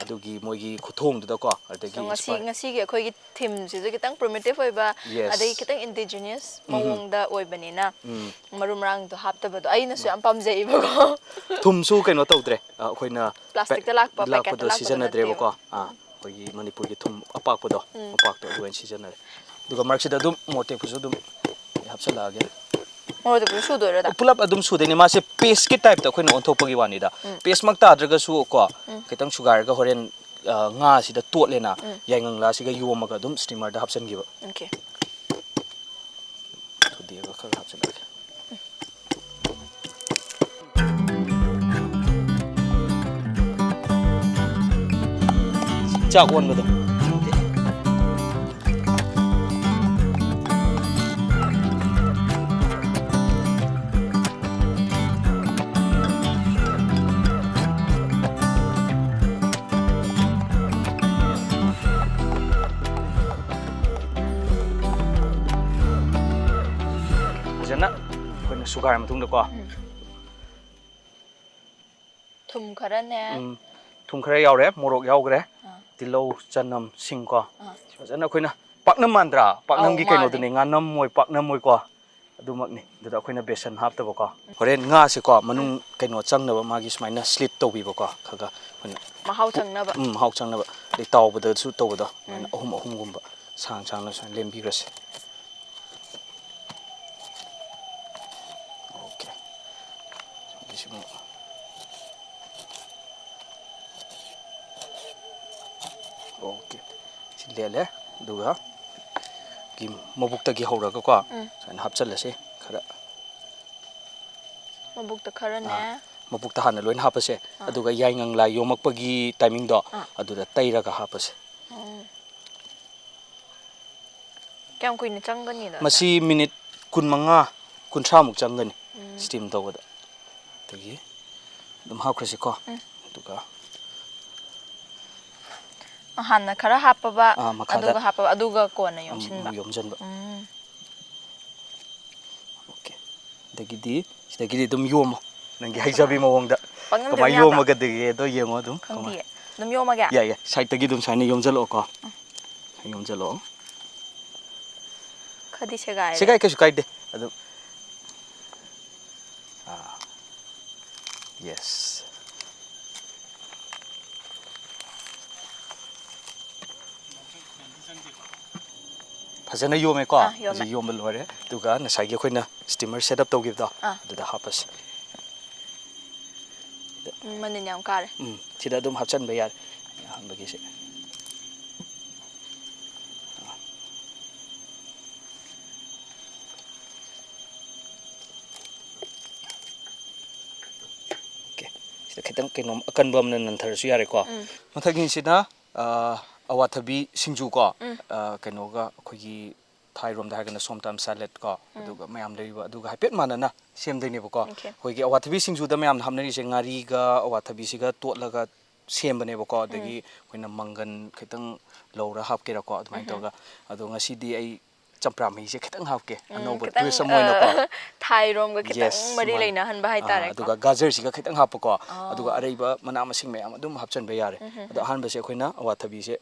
ꯑꯗꯨꯒꯤ ꯃꯣꯏꯒꯤ ꯈꯨꯊꯣꯡꯗꯨꯗꯀꯣ, ꯑꯗꯒꯤ So, ꯉꯁꯤ, inspire ꯉꯁꯤꯒꯤ ꯑꯩꯈꯣꯏꯒꯤ theme ꯁꯤꯁꯨ ꯈꯤꯇꯪ primitive ꯑꯣꯏꯕ, Yes. ꯑꯗꯒꯤ ꯈꯤꯇꯪ indigenous ꯎꯝ꯫ ꯃꯑꯣꯡꯗ ꯑꯣꯏꯕꯅꯤꯅ, ꯎꯝ꯫ ꯃꯔꯨ ꯃꯔꯥꯡꯗꯣ ꯍꯥꯞꯇꯕꯗꯣ ꯑꯩꯅꯁꯨ ꯌꯥꯝ ꯄꯥꯝꯖꯩꯌꯦꯕꯀꯣ꯫ ꯊꯨꯝꯁꯨ ꯀꯩꯅꯣ ꯇꯧꯗ꯭ꯔꯦ, ꯑ, ꯑꯩꯈꯣꯏꯅ Plastic ꯇ ꯄꯦꯛ-, ꯂꯥꯛꯄ, packet ꯇ ꯂꯥꯛꯄꯗꯣ ꯂꯥꯛꯄꯗꯣ ꯁꯤꯖꯤꯟꯅꯗ꯭ꯔꯦꯕꯀꯣ꯫ ꯅꯠꯇꯦꯕ꯫ ꯑꯥ, ꯎꯝ꯫ ꯑꯩꯈꯣꯏꯒꯤ ꯃꯅꯤꯄꯨꯔꯒꯤ ꯊꯨꯝ ꯑꯄꯥꯛꯄꯗꯣ, ꯎꯝ꯫ ꯑꯄꯥꯛꯄꯗꯣ ꯑꯗꯨ ꯑꯣꯏꯅ ꯁꯤꯖꯤꯟꯅꯔꯦ꯫ ꯑꯗꯨꯒ ꯃꯔꯛꯁꯤꯗ ꯑꯗꯨꯝ ꯃꯣꯔꯣꯛ ꯑꯇꯦꯛꯄꯁꯨ ꯑꯗꯨꯝ ꯍꯥꯞꯆꯤꯜꯂꯛꯑꯒꯦ꯫ ꯃꯣꯔꯣꯛ ꯑꯇꯦꯛꯄꯁꯨ ꯁꯨꯗꯣꯏꯔꯗ? ꯄꯨꯂꯞ ꯑꯗꯨꯝ ꯁꯨꯗꯣꯏꯅꯦ꯫ ꯃꯥꯁꯦ ꯄꯦꯁꯀꯤ ꯇꯥꯏꯞꯇ ꯑꯩꯈꯣꯏꯅ ꯑꯣꯟꯊꯣꯛꯄꯒꯤ ꯋꯥꯅꯤꯗ꯫ ꯄꯦꯁꯃꯛ ꯇꯥꯗ꯭ꯔꯒꯁꯨ ꯀꯣ, ꯈꯤꯇꯪ ꯁꯨꯒꯥꯏꯔꯒ ꯍꯣꯔꯦꯟ, ꯑ, ꯉꯥꯁꯤꯗ ꯇꯣꯠꯂꯦꯅ, ꯌꯥꯏꯉꯪꯂꯥꯁꯤꯒ ꯌꯣꯝꯃꯒ ꯑꯗꯨꯝ ꯁ꯭ꯇꯤꯃꯔꯗ ꯍꯥꯞꯆꯤꯟꯈꯤꯕ꯫ ꯑꯣꯀꯦ꯫ ꯊꯨꯗꯦꯛꯑꯒ ꯈꯔ ꯍꯥꯞꯆꯤꯜꯂꯛꯑꯒꯦ꯫ ꯆꯥꯛ ꯑꯣꯟꯕꯗꯣ꯫ ꯐꯖꯅ ꯑꯩꯈꯣꯏꯅ ꯁꯨꯒꯥꯏꯔ ꯃꯇꯨꯡꯗꯀꯣ, ꯊꯨꯝ ꯈꯔꯅꯦ꯫ ꯎꯝ, ꯊꯨꯝ ꯈꯔ ꯌꯥꯎꯔꯦ, ꯃꯣꯔꯣꯛ ꯌꯥꯎꯈ꯭ꯔꯦ, ꯇꯤꯜꯍꯧ, ꯆꯅꯝ, ꯁꯤꯡ ꯀꯣ꯫ ꯑꯥ꯫ ꯐꯖꯅ ꯑꯩꯈꯣꯏꯅ ꯄꯥꯛꯅꯝ ꯃꯥꯟꯗ꯭ꯔꯥ? ꯄꯥꯛꯅꯝꯒꯤ ꯃꯥꯅꯦ꯫ ꯀꯩꯅꯣꯗꯨꯅꯦ, ꯉꯥꯅꯝ ꯑꯣꯏ, ꯄꯥꯛꯅꯝ ꯑꯣꯏꯀꯣ, ꯑꯗꯨꯃꯛꯅꯤ꯫ ꯑꯗꯨꯗ ꯑꯩꯈꯣꯏꯅ ꯕꯦꯁꯟ ꯍꯥꯞꯇꯕꯀꯣ꯫ ꯍꯣꯔꯦꯟ ꯉꯥꯁꯦꯀꯣ ꯃꯅꯨꯡ ꯀꯩꯅꯣ ꯆꯪꯅꯕ ꯃꯥꯒꯤ ꯁꯨꯃꯥꯏꯅ ꯁ꯭ꯂꯤꯠ ꯇꯧꯕꯤꯕꯀꯣ, ꯈꯔ ꯈꯔ ꯑꯩꯈꯣꯏꯅ ꯃꯍꯥꯎ ꯆꯪꯅꯕ꯫ ꯎꯝ, ꯃꯍꯥꯎ ꯆꯪꯅꯕ꯫ ꯑꯗꯩ ꯇꯥꯎꯕꯗꯁꯨ ꯇꯧꯕꯗꯣ, ꯑꯗꯨꯃꯥꯏꯅ ꯑꯍꯨꯝ ꯑꯍꯨꯝꯒꯨꯝꯕ ꯁꯥꯡ ꯁꯥꯡꯅ ꯁꯨꯃꯥꯏꯅ ꯂꯦꯟꯕꯤꯈ꯭ꯔꯁꯦ꯫ ꯑꯣꯀꯦ꯫ ꯁꯤꯃ꯫ ꯑꯣꯀꯦ꯫ ꯁꯤ ꯂꯦꯜꯂꯦ꯫ ꯑꯗꯨꯒ ꯒꯤ ꯃꯕꯨꯛꯇꯒꯤ ꯍꯧꯔꯒꯀꯣ, ꯁꯨꯃꯥꯏꯅ ꯍꯥꯞꯆꯜꯂꯁꯤ ꯈꯔ꯫ ꯃꯕꯨꯛꯇ ꯈꯔꯅꯦ꯫ ꯑꯥ, ꯃꯕꯨꯛꯇ ꯍꯥꯟꯅ ꯂꯣꯏꯅ ꯍꯥꯞꯄꯁꯦ꯫ ꯑꯗꯨꯒ ꯌꯥꯏꯉꯪ ꯂꯥ ꯌꯣꯝꯃꯛꯄꯒꯤ ꯇꯥꯏꯃꯤꯡꯗꯣ, ꯑꯗꯨꯗ ꯇꯩꯔꯒ ꯍꯥꯞꯄꯁꯦ꯫ ꯎꯝ꯫ ꯀꯌꯥꯝ ꯀꯨꯏꯅ ꯆꯪꯒꯅꯤꯗꯣ? ꯃꯁꯤ ꯃꯤꯅꯤꯠ ꯀꯨꯟꯃꯉꯥ, ꯀꯨꯟꯊ꯭ꯔꯥꯃꯨꯛ ꯆꯪꯒꯅꯤ ꯁ꯭ꯇꯤꯝ ꯇꯧꯕꯗ꯫ ꯑꯗꯒꯤ ꯑꯗꯨꯝ ꯍꯥꯞꯈ꯭ꯔꯁꯤꯀꯣ꯫ ꯑꯗꯨꯒ ꯍꯥꯟꯅ ꯈꯔ ꯍꯥꯞꯄꯕ, ꯑꯥ, ꯃꯈꯥꯗ ꯑꯗꯨꯒ ꯍꯥꯞꯄꯕ, ꯑꯗꯨꯒ ꯀꯣꯟꯅ ꯑꯃꯨꯛ ꯌꯣꯝꯁꯤꯟꯕ꯫ ꯌꯣꯝꯁꯤꯟꯕ꯫ ꯎꯝ꯫ ꯑꯣꯀꯦ꯫ ꯑꯗꯒꯤꯗꯤ ꯁꯤꯗꯒꯤꯗꯤ ꯑꯗꯨꯝ ꯌꯣꯝꯃꯣ꯫ ꯅꯪꯒꯤ ꯍꯩꯖꯕꯤ ꯃꯑꯣꯡꯗ ꯄꯪꯌꯣꯝꯗ ꯀꯃꯥꯏꯅ ꯌꯣꯝ ꯌꯥꯕ꯭ꯔꯣ? ꯌꯣꯝꯃꯒꯗꯒꯦꯗꯣ ꯌꯦꯡꯉꯣ ꯑꯗꯨꯝ꯫ ꯈꯪꯗꯤꯌꯦ꯫ ꯀꯃꯥꯏꯅ? ꯑꯗꯨꯝ ꯌꯣꯝꯃꯒꯦ? ꯌꯥꯏ, ꯌꯥꯏ꯫ ꯁꯥꯏꯠꯇꯒꯤ ꯑꯗꯨꯝ ꯁꯨꯃꯥꯏꯅ ꯌꯣꯝꯁꯤꯜꯂꯛꯑꯣꯀꯣ꯫ ꯌꯣꯝꯁꯤꯜꯂꯛꯑꯣ꯫ ꯈꯔꯗꯤ ꯁꯦꯒꯥꯏꯔꯦ꯫ ꯁꯦꯒꯥꯏ ꯀꯩꯁꯨ ꯀꯥꯏꯗꯦ꯫ ꯑꯗꯨꯝ꯫ ꯑꯥ꯫ ꯌꯦꯁ꯫ ꯐꯖꯅ ꯌꯣꯝꯃꯦꯀꯣ꯫ ꯑꯥ, ꯌꯣꯝꯃꯦ꯫ ꯍꯧꯖꯤꯛ ꯌꯣꯝꯕ ꯂꯣꯏꯔꯦ꯫ ꯑꯗꯨꯒ ꯉꯁꯥꯏꯒꯤ ꯑꯩꯈꯣꯏꯅ steamer set up ꯇꯧꯈꯤꯕꯗꯣ, ꯑꯥ꯫ ꯑꯗꯨꯗ ꯍꯥꯞꯄꯁꯤ꯫ ꯎꯝ, ꯃꯅꯤꯟ ꯌꯥꯝ ꯀꯥꯔꯦ꯫ ꯎꯝ, ꯁꯤꯗ ꯑꯗꯨꯝ ꯍꯥꯞꯆꯤꯟꯕ ꯌꯥꯔꯦ ꯑꯍꯥꯟꯕꯒꯤꯁꯦ꯫ ꯑꯣꯀꯦ꯫ ꯁꯤꯗ ꯈꯤꯇꯪ ꯀꯩꯅꯣꯝ ꯑꯀꯟꯕ ꯑꯃꯅ ꯅꯟꯊꯔꯁꯨ ꯌꯥꯔꯦꯀꯣ꯫ ꯎꯝ꯫ ꯃꯊꯪꯒꯤꯁꯤꯅ, ꯑ, ꯑꯋꯥꯊꯕꯤ ꯁꯤꯡꯖꯨꯀꯣ꯫ ꯎꯝ꯫ ꯑ, ꯀꯩꯅꯣꯒ ꯑꯩꯈꯣꯏꯒꯤ ꯊꯥꯏꯔꯣꯝꯗ ꯍꯥꯏꯔꯒꯅ ꯁꯣꯝꯇꯥꯝ salad ꯀꯣ, ꯎꯝ꯫ ꯑꯗꯨꯒ ꯃꯌꯥꯝ ꯂꯩꯕ, ꯑꯗꯨꯒ ꯍꯥꯏꯐꯦꯠ ꯃꯥꯟꯅꯅ ꯁꯦꯝꯗꯣꯏꯅꯦꯕꯀꯣ꯫ ꯑꯣꯀꯦ꯫ ꯑꯩꯈꯣꯏꯒꯤ ꯑꯋꯥꯊꯕꯤ ꯁꯤꯡꯖꯨꯗ ꯃꯌꯥꯝꯅ ꯍꯥꯞꯅꯔꯤꯁꯦ ꯉꯥꯔꯤꯒ ꯑꯋꯥꯊꯕꯤꯁꯤꯒ ꯇꯣꯠꯂꯒ ꯁꯦꯝꯕꯅꯦꯕꯀꯣ꯫ ꯎꯝ꯫ ꯑꯗꯒꯤ ꯑꯩꯈꯣꯏꯅ ꯃꯪꯒꯟ ꯈꯤꯇꯪ ꯂꯧꯔ ꯍꯥꯞꯀꯦꯔꯥꯀꯣ, ꯑꯗꯨꯃꯥꯏꯅ ꯎꯝ꯫ ꯇꯧꯔꯒ꯫ ꯑꯗꯣ ꯉꯁꯤꯗꯤ ꯑꯩ ꯆꯝꯄ꯭ꯔꯥ ꯃꯍꯤꯁꯦ ꯈꯤꯇꯪ ꯍꯥꯞꯀꯦ, ꯎꯝ, ꯑꯅꯧꯕ ꯈꯤꯇꯪ, twist ꯑꯃ ꯑꯣꯏꯅꯀꯣ꯫ ꯑ, ꯊꯥꯏꯔꯣꯝꯒ ꯈꯤꯇꯪ, yes, ꯃꯔꯤ ꯃꯥꯅꯦ꯫ ꯂꯩꯅꯍꯟꯕ ꯑꯥ, ꯍꯥꯏꯇꯥꯔꯦꯀꯣ꯫ ꯑꯗꯨꯒ ꯒꯥꯖꯔꯁꯤꯒ ꯈꯤꯇꯪ ꯍꯥꯞꯄꯀꯣ꯫ ꯑꯣ꯫ ꯑꯗꯨꯒ ꯑꯔꯩꯕ ꯃꯅꯥ ꯃꯁꯤꯡ ꯃꯌꯥꯝ ꯑꯗꯨꯝ ꯍꯥꯞꯆꯤꯟꯕ ꯌꯥꯔꯦ꯫ ꯎꯝ, ꯍꯝ, ꯑꯗꯣ ꯍꯝ꯫ ꯑꯍꯥꯟꯕꯁꯦ ꯑꯩꯈꯣꯏꯅ ꯑꯋꯥꯊꯕꯤꯁꯦ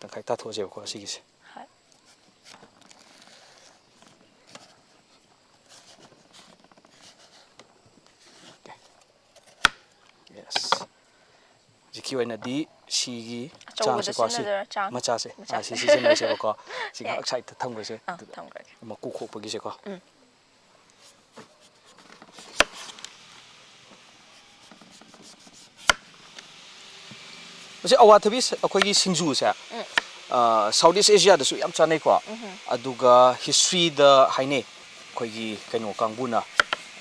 ꯇꯪꯈꯥꯏ ꯇꯥꯊꯣꯛꯑꯁꯦꯕꯀꯣ ꯁꯤꯒꯤꯁꯦ꯫ ꯍꯣꯏ꯫ Yes꯫ ꯍꯧꯖꯤꯛꯀꯤ ꯑꯣꯏꯅꯗꯤ ꯁꯤꯒꯤ ꯑꯆꯧꯕꯗ ꯆꯥꯡꯁꯦꯀꯣ, ꯁꯤ ꯁꯤꯖꯤꯟꯅꯗꯣꯏꯔꯥ? ꯆꯥꯡ? ꯃꯆꯥꯁꯦ꯫ ꯃꯆꯥ꯫ ꯑꯥ, ꯁꯤ ꯁꯤꯖꯤꯟꯅꯁꯦꯕꯀꯣ꯫ ꯁꯤ ꯌꯥꯏ꯫ ꯉꯥꯏꯍꯥꯛ side ꯇ ꯊꯝꯈ꯭ꯔꯁꯦ꯫ ꯑꯥ, ꯑꯗꯨꯗ ꯊꯝꯈ꯭ꯔꯒꯦ꯫ ꯃꯀꯨ ꯈꯣꯛꯄꯒꯤꯁꯦꯀꯣ꯫ ꯎꯝ꯫ ꯃꯁꯤ ꯑꯋꯥꯊꯕꯤ ꯁ-, ꯑꯩꯈꯣꯏꯒꯤ ꯁꯤꯡꯖꯨꯁꯦ, ꯎꯝ꯫ ꯑ, South East Asia ꯗꯁꯨ ꯌꯥꯝ ꯆꯥꯅꯩꯀꯣ꯫ ꯎꯝ꯫ ꯑꯗꯨꯒ history ꯗ ꯍꯥꯏꯅꯩ, ꯑꯩꯈꯣꯏꯒꯤ ꯀꯩꯅꯣ ꯀꯥꯡꯕꯨꯅ,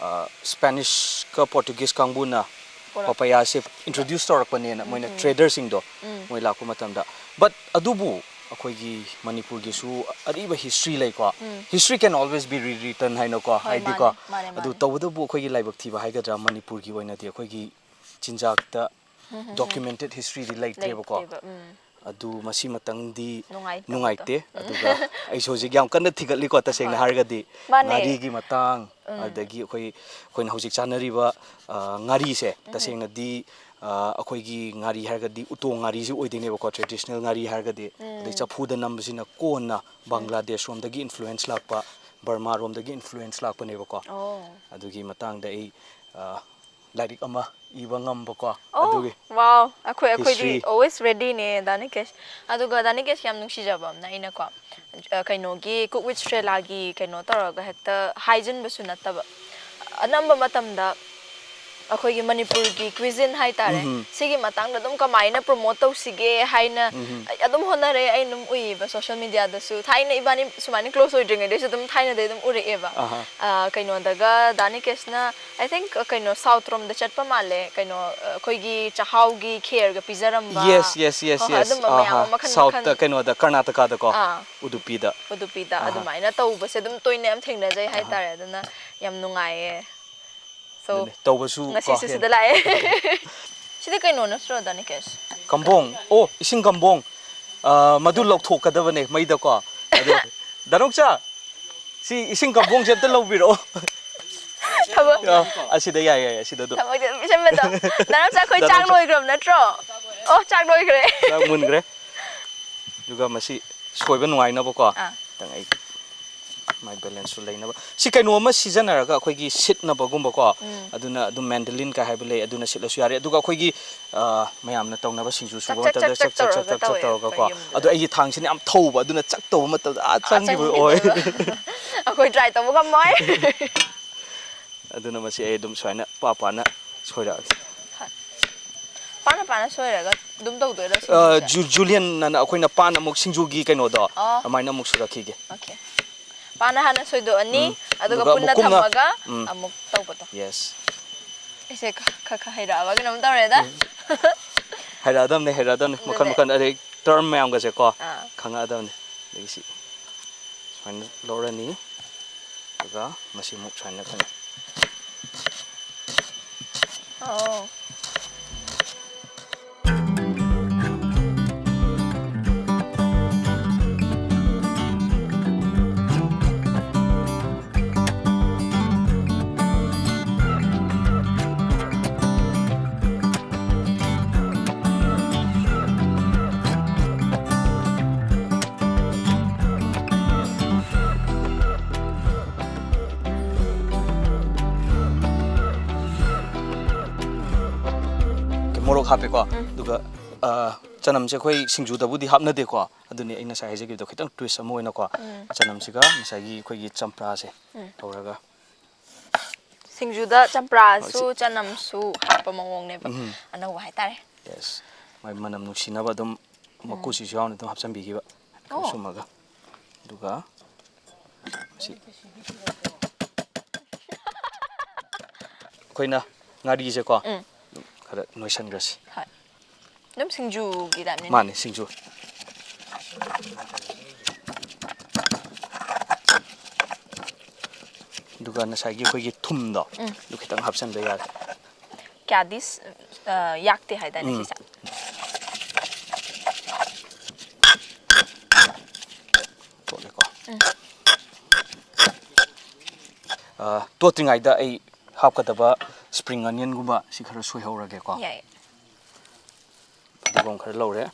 ꯑ, Spanish ꯀ Portuguese ꯀꯥꯡꯕꯨꯅ ꯄꯨꯔꯛ- papaya ꯁꯦ introduce ꯇꯧꯔꯛꯄꯅꯦꯅ, ꯎꯝ, ꯃꯣꯏꯅ ꯎꯝ꯫ Trader ꯁꯤꯡꯗꯣ, ꯎꯝ꯫ ꯃꯣꯏ ꯂꯥꯛꯄ ꯃꯇꯝꯗ꯫ But ꯑꯗꯨꯕꯨ ꯑꯩꯈꯣꯏꯒꯤ ꯃꯅꯤꯄꯨꯔꯒꯤꯁꯨ ꯑꯔꯤꯕ history ꯂꯩꯀꯣ꯫ ꯎꯝ꯫ History can always be rewritten ꯍꯥꯏꯅꯀꯣ, ꯍꯣꯏ, ꯍꯥꯏꯗꯤꯀꯣ꯫ ꯃꯥꯅꯦ, ꯃꯥꯅꯦ, ꯑꯗꯨ ꯃꯥꯅꯦ꯫ ꯇꯧꯕꯇꯕꯨ ꯑꯩꯈꯣꯏꯒꯤ ꯂꯥꯏꯕꯛ ꯊꯤꯕ ꯍꯥꯏꯒꯗ꯭ꯔꯥ, ꯃꯅꯤꯄꯨꯔꯒꯤ ꯑꯣꯏꯅꯗꯤ ꯑꯩꯈꯣꯏꯒꯤ ꯆꯤꯟꯖꯥꯛꯇ ꯎꯝ, ꯎꯝ, ꯎꯝ꯫ Documented history ꯗꯤ ꯂꯩꯇ꯭ꯔꯦꯕꯀꯣ꯫ ꯂꯩꯇꯦꯕ, ꯎꯝ꯫ ꯑꯗꯨ ꯃꯁꯤ ꯃꯇꯪꯗꯤ ꯅꯨꯡꯉꯥꯏꯇꯕꯗꯣ꯫ ꯅꯨꯡꯉꯥꯏꯇꯦ꯫ ꯎꯝ꯫ ꯑꯗꯨꯒ ꯑꯩꯁꯨ ꯍꯧꯖꯤꯛ ꯌꯥꯝ ꯀꯟꯅ ꯊꯤꯒꯠꯂꯤꯀꯣ, ꯇꯁꯦꯡꯅ ꯍꯣꯏ꯫ ꯍꯥꯏꯔꯒꯗꯤ꯫ ꯃꯥꯅꯦ꯫ ꯉꯥꯔꯤꯒꯤ ꯃꯇꯥꯡ, ꯎꯝ꯫ ꯑꯗꯒꯤ ꯑꯩꯈꯣꯏ, ꯑꯩꯈꯣꯏꯅ ꯍꯧꯖꯤꯛ ꯆꯥꯅꯔꯤꯕ, ꯑ, ꯉꯥꯔꯤꯁꯦ, ꯎꯝ꯫ ꯇꯁꯦꯡꯅꯗꯤ, ꯑ, ꯑꯩꯈꯣꯏꯒꯤ ꯉꯥꯔꯤ ꯍꯥꯏꯔꯒꯗꯤ ꯎꯇꯣꯡ ꯉꯥꯔꯤꯁꯤ ꯑꯣꯏꯗꯣꯏꯅꯦꯕꯀꯣ, traditional ꯉꯥꯔꯤ ꯍꯥꯏꯔꯒꯗꯤ꯫ ꯎꯝ꯫ ꯑꯗꯩ ꯆꯐꯨꯗ ꯅꯝꯕꯁꯤꯅ ꯀꯣꯟꯅ ꯎꯝ꯫ ꯕꯪꯒ꯭ꯂꯥꯗꯦꯁ ꯔꯣꯝꯗꯒꯤ influence ꯂꯥꯛꯄ, ꯕꯔꯃꯥ ꯔꯣꯝꯗꯒꯤ influence ꯂꯥꯛꯄꯅꯦꯕꯀꯣ꯫ ꯑꯣ꯫ ꯑꯗꯨꯒꯤ ꯃꯇꯥꯡꯗ ꯑꯩ, ꯑ, ꯂꯥꯏꯔꯤꯛ ꯑꯃ ꯏꯕ ꯉꯝꯕꯀꯣ꯫ ꯑꯣ ꯑꯗꯨꯒꯤ ꯋꯥꯎ ꯑꯩꯈꯣꯏ ꯑꯩꯈꯣꯏꯗꯤ History. Always readyꯅꯦ ꯗꯥ ꯅꯤꯀꯦꯁ꯫ ꯑꯗꯨꯒ ꯗꯥ ꯅꯤꯀꯦꯁ ꯌꯥꯝ ꯅꯨꯡꯁꯤꯖꯕ ꯑꯃꯅ ꯑꯩꯅꯀꯣ ꯑ, ꯀꯩꯅꯣꯒꯤ Cook with Strelaꯒꯤ ꯀꯩꯅꯣ ꯇꯧꯔꯒ ꯍꯦꯛꯇ ꯍꯥꯏꯖꯤꯟꯕꯁꯨ ꯅꯠꯇꯕ ꯑꯅꯝꯕ ꯃꯇꯝꯗ ꯑꯩꯈꯣꯏꯒꯤ ꯃꯅꯤꯄꯨꯔꯒꯤ cuisine ꯍꯥꯏꯇꯥꯔꯦ꯫ ꯎꯝꯍꯨꯝ. ꯁꯤꯒꯤ ꯃꯇꯥꯡꯗ ꯑꯗꯨꯝ ꯀꯃꯥꯏꯅ promote ꯇꯧꯁꯤꯒꯦ ꯍꯥꯏꯅ ꯎꯝꯍꯨꯝ. ꯑꯩ ꯑꯗꯨꯝ ꯍꯣꯠꯅꯔꯛꯑꯦ꯫ ꯑꯩ ꯑꯗꯨꯝ ꯎꯏꯌꯦꯕ social mediaꯗꯁꯨ꯫ ꯊꯥꯏꯅ ꯏꯕꯥꯅꯤ ꯁꯨꯃꯥꯏꯅ close ꯑꯣꯏꯗ꯭ꯔꯤꯉꯩꯗꯩꯁꯨ ꯑꯗꯨꯝ ꯊꯥꯏꯅꯗꯩ ꯑꯗꯨꯝ ꯎꯔꯛꯑꯦꯕ꯫ ꯑꯍꯥ. ꯑ, ꯀꯩꯅꯣꯗꯒ ꯗꯥ ꯅꯤꯀꯦꯁꯅ I think ꯀꯩꯅꯣ South ꯔꯣꯝꯗ ꯆꯠꯄ ꯃꯥꯜꯂꯦ꯫ ꯀꯩꯅꯣ ꯑ, ꯑꯩꯈꯣꯏꯒꯤ ꯆꯥꯛꯍꯥꯎꯒꯤ ꯈꯦꯔꯒ ꯄꯤꯖꯔꯝꯕ꯫ Yes, yes, yes, ꯍꯣꯏ, ꯍꯣꯏ, yes. ꯑꯗꯨꯝꯕ ꯃꯌꯥꯝ ꯑꯍꯥ. ꯑꯃ ꯃꯈꯟ South ꯃꯈꯟ꯫ ꯀꯩꯅꯣꯗ, ꯀꯔꯅꯥꯇꯀꯥꯗꯀꯣ, ꯑꯥ. ꯎꯗꯨꯄꯤꯗ. ꯎꯗꯨꯄꯤꯗ ꯑꯍꯥ. ꯑꯗꯨꯃꯥꯏꯅ ꯇꯧꯕꯁꯦ ꯑꯗꯨꯝ ꯇꯣꯏꯅ ꯌꯥꯝ ꯊꯦꯡꯅꯖꯩ ꯍꯥꯏꯇꯥꯔꯦ꯫ ꯑꯗꯨꯅ ꯌꯥꯝ ꯅꯨꯡꯉꯥꯏꯌꯦ꯫ So, ꯑꯗꯨꯅꯦ, ꯇꯧꯕꯁꯨ ꯀꯣ, ꯉꯁꯤꯁꯨ ꯍꯦꯟꯅ. ꯁꯤꯗ ꯂꯥꯛꯑꯦ꯫ ꯁꯤꯗꯤ ꯀꯩꯅꯣ ꯅꯠꯇ꯭ꯔꯣ, ꯗꯥ ꯅꯤꯀꯦꯁ? ꯀꯝꯕꯣꯡ꯫ ꯑꯣ, ꯏꯁꯤꯡ ꯀꯝꯕꯣꯡ꯫ ꯑ, ꯃꯗꯨ ꯂꯧꯊꯣꯛꯀꯗꯕꯅꯦ ꯃꯩꯗꯀꯣ꯫ ꯑꯗꯨ, ꯗꯥ ꯅꯣꯛꯆꯥ, ꯁꯤ ꯏꯁꯤꯡ ꯀꯝꯕꯣꯡꯁꯦ ꯑꯝꯇ ꯂꯧꯕꯤꯔꯛꯑꯣ꯫ ꯊꯕꯛ ꯑ, ꯑꯁꯤꯗ ꯌꯥꯏ, ꯌꯥꯏ, ꯑꯁꯤꯗ ꯑꯗꯨꯝ꯫ ꯊꯕꯛꯁꯦ ꯑꯗꯨꯝ ꯄꯤꯁꯟꯕꯗꯣ꯫ ꯗꯥ ꯅꯣꯛꯆꯥ, ꯑꯩꯈꯣꯏ ꯗꯥ ꯆꯥꯛ ꯅꯣꯛꯆꯥ. ꯂꯣꯏꯈ꯭ꯔꯕ ꯅꯠꯇ꯭ꯔꯣ? ꯑꯣ, ꯆꯥꯛ ꯂꯣꯏꯈ꯭ꯔꯦ꯫ ꯆꯥꯛ ꯃꯨꯟꯈ꯭ꯔꯦ꯫ ꯑꯗꯨꯒ ꯃꯁꯤ ꯁꯣꯏꯕ ꯅꯨꯡꯉꯥꯏꯅꯕꯀꯣ꯫ ꯑꯥ. ꯈꯤꯇꯪ ꯑꯩ my balanceꯁꯨ ꯂꯩꯅꯕ꯫ ꯁꯤ ꯀꯩꯅꯣ ꯑꯃ ꯁꯤꯖꯤꯟꯅꯔꯒ ꯑꯩꯈꯣꯏꯒꯤ ꯁꯤꯠꯅꯕꯒꯨꯝꯕꯀꯣ꯫ ꯎꯝ. ꯑꯗꯨꯅ ꯑꯗꯨꯝ mandolin ꯀꯥꯏ ꯍꯥꯏꯕ ꯂꯩ, ꯑꯗꯨꯅ ꯁꯤꯠꯂꯁꯨ ꯌꯥꯔꯦ꯫ ꯑꯗꯨꯒ ꯑꯩꯈꯣꯏꯒꯤ, ꯑ, ꯃꯌꯥꯝꯅ ꯇꯧꯅꯕ ꯁꯤꯡꯖꯨ ꯁꯨꯕ ꯆꯛ, ꯆꯛ, ꯃꯇꯝꯗ ꯆꯛ, ꯆꯛ ꯇꯧꯔꯒ ꯆꯛ, ꯆꯛ ꯇꯧꯋꯦ ꯇꯧꯔꯒꯀꯣ꯫ ꯑꯩꯈꯣꯏ ꯌꯨꯝꯗ꯫ ꯑꯗꯣ ꯑꯩꯒꯤ ꯊꯥꯡꯁꯤꯅ ꯌꯥꯝ ꯊꯧꯕ, ꯑꯗꯨꯅ ꯆꯛ ꯇꯧꯕ ꯃꯇꯝꯗ ꯑꯥ ꯆꯪꯈꯤꯕ ꯑꯣꯏ꯫ ꯑꯩꯈꯣꯏ try ꯇꯧꯕ ꯉꯝꯃꯣꯏ꯫ ꯑꯗꯨꯅ ꯃꯁꯤ ꯑꯩ ꯑꯗꯨꯝ ꯁꯨꯃꯥꯏꯅ ꯄꯥ ꯄꯥꯅ ꯁꯣꯏꯔꯛꯑꯒꯦ꯫ ꯄꯥꯅ ꯄꯥꯅ ꯁꯣꯏꯔꯒ ꯑꯗꯨꯝ ꯇꯧꯗꯣꯏꯔꯣ ꯑ, ꯁꯤꯡꯖꯨꯁꯦ? ꯖꯨ-, ꯖꯨꯂꯤꯌꯟꯅ ꯑꯩꯈꯣꯏꯅ ꯄꯥꯟ ꯑꯃꯨꯛ ꯁꯤꯡꯖꯨꯒꯤ ꯀꯩꯅꯣꯗꯣ, ꯑꯣ. ꯑꯗꯨꯃꯥꯏꯅ ꯑꯃꯨꯛ ꯁꯨꯔꯛꯈꯤꯒꯦ꯫ Okay. ꯄꯥꯅ ꯍꯥꯟꯅ ꯁꯣꯏꯗꯣꯛꯑꯅꯤ, ꯎꯝ. ꯑꯗꯨꯒ ꯑꯗꯨꯒ ꯄꯨꯟꯅ ꯑꯃꯨꯛ ꯀꯨꯝꯅ, ꯊꯝꯃꯒ ꯎꯝ. ꯑꯃꯨꯛ ꯇꯧꯕꯗꯣ꯫ Yes. ꯑꯩꯁꯦ ꯈ-, ꯈ-, ꯈ ꯍꯩꯔꯛꯑꯕ ꯀꯩꯅꯣꯝ ꯇꯧꯔꯦꯗ꯫ ꯍꯩꯔꯛꯑꯗꯕꯅꯦ, ꯍꯩꯔꯛꯑꯗꯕꯅꯦ꯫ ꯃꯈꯜ ꯑꯗꯨꯅꯦ. ꯃꯈꯜ, ꯑꯗꯩ term ꯃꯌꯥꯝꯒꯁꯦꯀꯣ, ꯑꯥ. ꯈꯪꯉꯛꯑꯗꯕꯅꯦ꯫ ꯑꯗꯒꯤ ꯁꯤ ꯁꯨꯃꯥꯏꯅ ꯂꯧꯔꯅꯤ, ꯑꯗꯨꯒ ꯃꯁꯤ ꯑꯃꯨꯛ ꯁꯨꯃꯥꯏꯅ ꯑꯩꯈꯣꯏꯅ ꯑꯣ. ꯍꯥꯞꯄꯦꯀꯣ꯫ ꯑꯗꯨꯒ, ꯑ, ꯆꯅꯝꯁꯦ ꯑꯩꯈꯣꯏ ꯁꯤꯡꯖꯨꯗꯕꯨꯗꯤ ꯍꯥꯞꯅꯗꯦꯀꯣ꯫ ꯑꯗꯨꯅꯤ ꯑꯩ ꯉꯁꯥꯏ ꯍꯥꯏꯖꯈꯤꯕꯗꯣ, ꯈꯤꯇꯪ twist ꯑꯃ ꯑꯣꯏꯅꯀꯣ꯫ ꯆꯅꯝꯁꯤꯒ ꯉꯁꯥꯏꯒꯤ ꯑꯩꯈꯣꯏꯒꯤ ꯆꯝꯄ꯭ꯔꯥꯁꯦ ꯇꯧꯔꯒ꯫ ꯁꯤꯡꯖꯨꯗ ꯆꯝꯄ꯭ꯔꯥꯁꯨ, ꯍꯣꯏ, ꯁꯤ ꯆꯅꯝꯁꯨ ꯍꯥꯞꯄ ꯃꯑꯣꯡꯅꯦꯕ꯫ ꯎꯝ꯫ ꯑꯅꯧꯕ ꯍꯥꯏꯇꯥꯔꯦ꯫ Yes꯫ ꯃꯥꯏ ꯃꯅꯝ ꯅꯨꯡꯁꯤꯅꯕ ꯑꯗꯨꯝ ꯃꯀꯨꯁꯤꯁꯨ ꯌꯥꯎꯅ ꯑꯗꯨꯝ ꯍꯥꯞꯆꯤꯟꯕꯤꯈꯤꯕ꯫ ꯑꯣ꯫ ꯁꯨꯝꯃꯒ꯫ ꯑꯗꯨꯒ ꯁꯤ ꯑꯩꯈꯣꯏꯅ ꯉꯥꯔꯤꯁꯦꯀꯣ, ꯎꯝ꯫ ꯈꯔ ꯅꯣꯏꯁꯟꯈ꯭ꯔꯁꯤ꯫ ꯍꯣꯏ꯫ ꯑꯗꯨꯝ ꯁꯤꯡꯖꯨꯒꯤ ꯇꯥꯏꯞꯅꯤꯅꯦ꯫ ꯃꯥꯅꯦ, ꯁꯤꯡꯖꯨ꯫ ꯑꯗꯨꯒ ꯉꯁꯥꯏꯒꯤ ꯑꯩꯈꯣꯏꯒꯤ ꯊꯨꯝꯗꯣ, ꯎꯝ꯫ ꯑꯗꯨ ꯈꯤꯇꯪ ꯍꯥꯞꯆꯤꯟꯕ ꯌꯥꯔꯦ꯫ ꯀꯌꯥꯗꯤ ꯁ-, ꯑ, ꯌꯥꯛꯇꯦ ꯍꯥꯏꯗꯥꯏꯅꯦ, ꯎꯝ꯫ ꯁꯤꯁꯦ? ꯇꯣꯠꯂꯦꯀꯣ꯫ ꯎꯝ꯫ ꯑ, ꯇꯣꯠꯇ꯭ꯔꯤꯉꯩꯗ ꯑꯩ ꯍꯥꯞꯀꯗꯕ spring onionꯒꯨꯝꯕ ꯁꯤ ꯈꯔ ꯁꯣꯏꯍꯧꯔꯒꯦꯀꯣ꯫ ꯌꯥꯏ꯫ ꯐꯗꯤꯒꯣꯝ ꯈꯔ ꯂꯧꯔꯦ꯫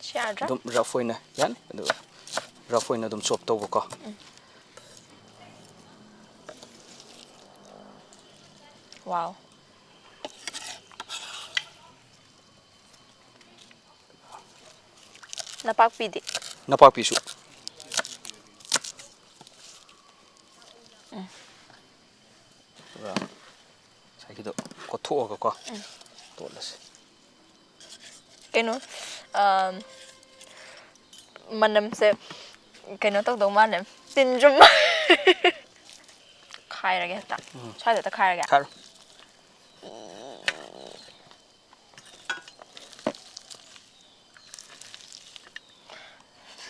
ꯁꯤ ꯌꯥꯗ꯭ꯔꯥ? ꯑꯗꯨꯝ rough ꯑꯣꯏꯅ ꯌꯥꯅꯤ, ꯑꯗꯨꯒ rough ꯑꯣꯏꯅ ꯑꯗꯨꯝ chop ꯇꯧꯕꯀꯣ꯫ ꯎꯝ꯫ Wow꯫ ꯅꯄꯥꯛꯄꯤꯗꯤ? ꯅꯄꯥꯛꯄꯤꯁꯨ꯫ ꯎꯝ꯫ ꯑꯗꯨꯒ ꯉꯁꯥꯏꯒꯤꯗꯣ ꯀꯣꯠꯊꯣꯛꯑꯒꯀꯣ, ꯎꯝ꯫ ꯇꯣꯠꯂꯁꯤ꯫ ꯀꯩꯅꯣ, ꯑꯝ, ꯃꯅꯝꯁꯦ ꯀꯩꯅꯣ ꯇꯧꯗꯧ ꯃꯥꯜꯂꯦ꯫ ꯇꯤꯟ ꯆꯨꯝ꯫ ꯈꯥꯏꯔꯒꯦ ꯍꯦꯛꯇ꯫ ꯎꯝ꯫ ꯁ꯭ꯋꯥꯏꯗ ꯍꯦꯛꯇ ꯈꯥꯏꯔꯒꯦ꯫ ꯈꯥꯏꯔꯣ꯫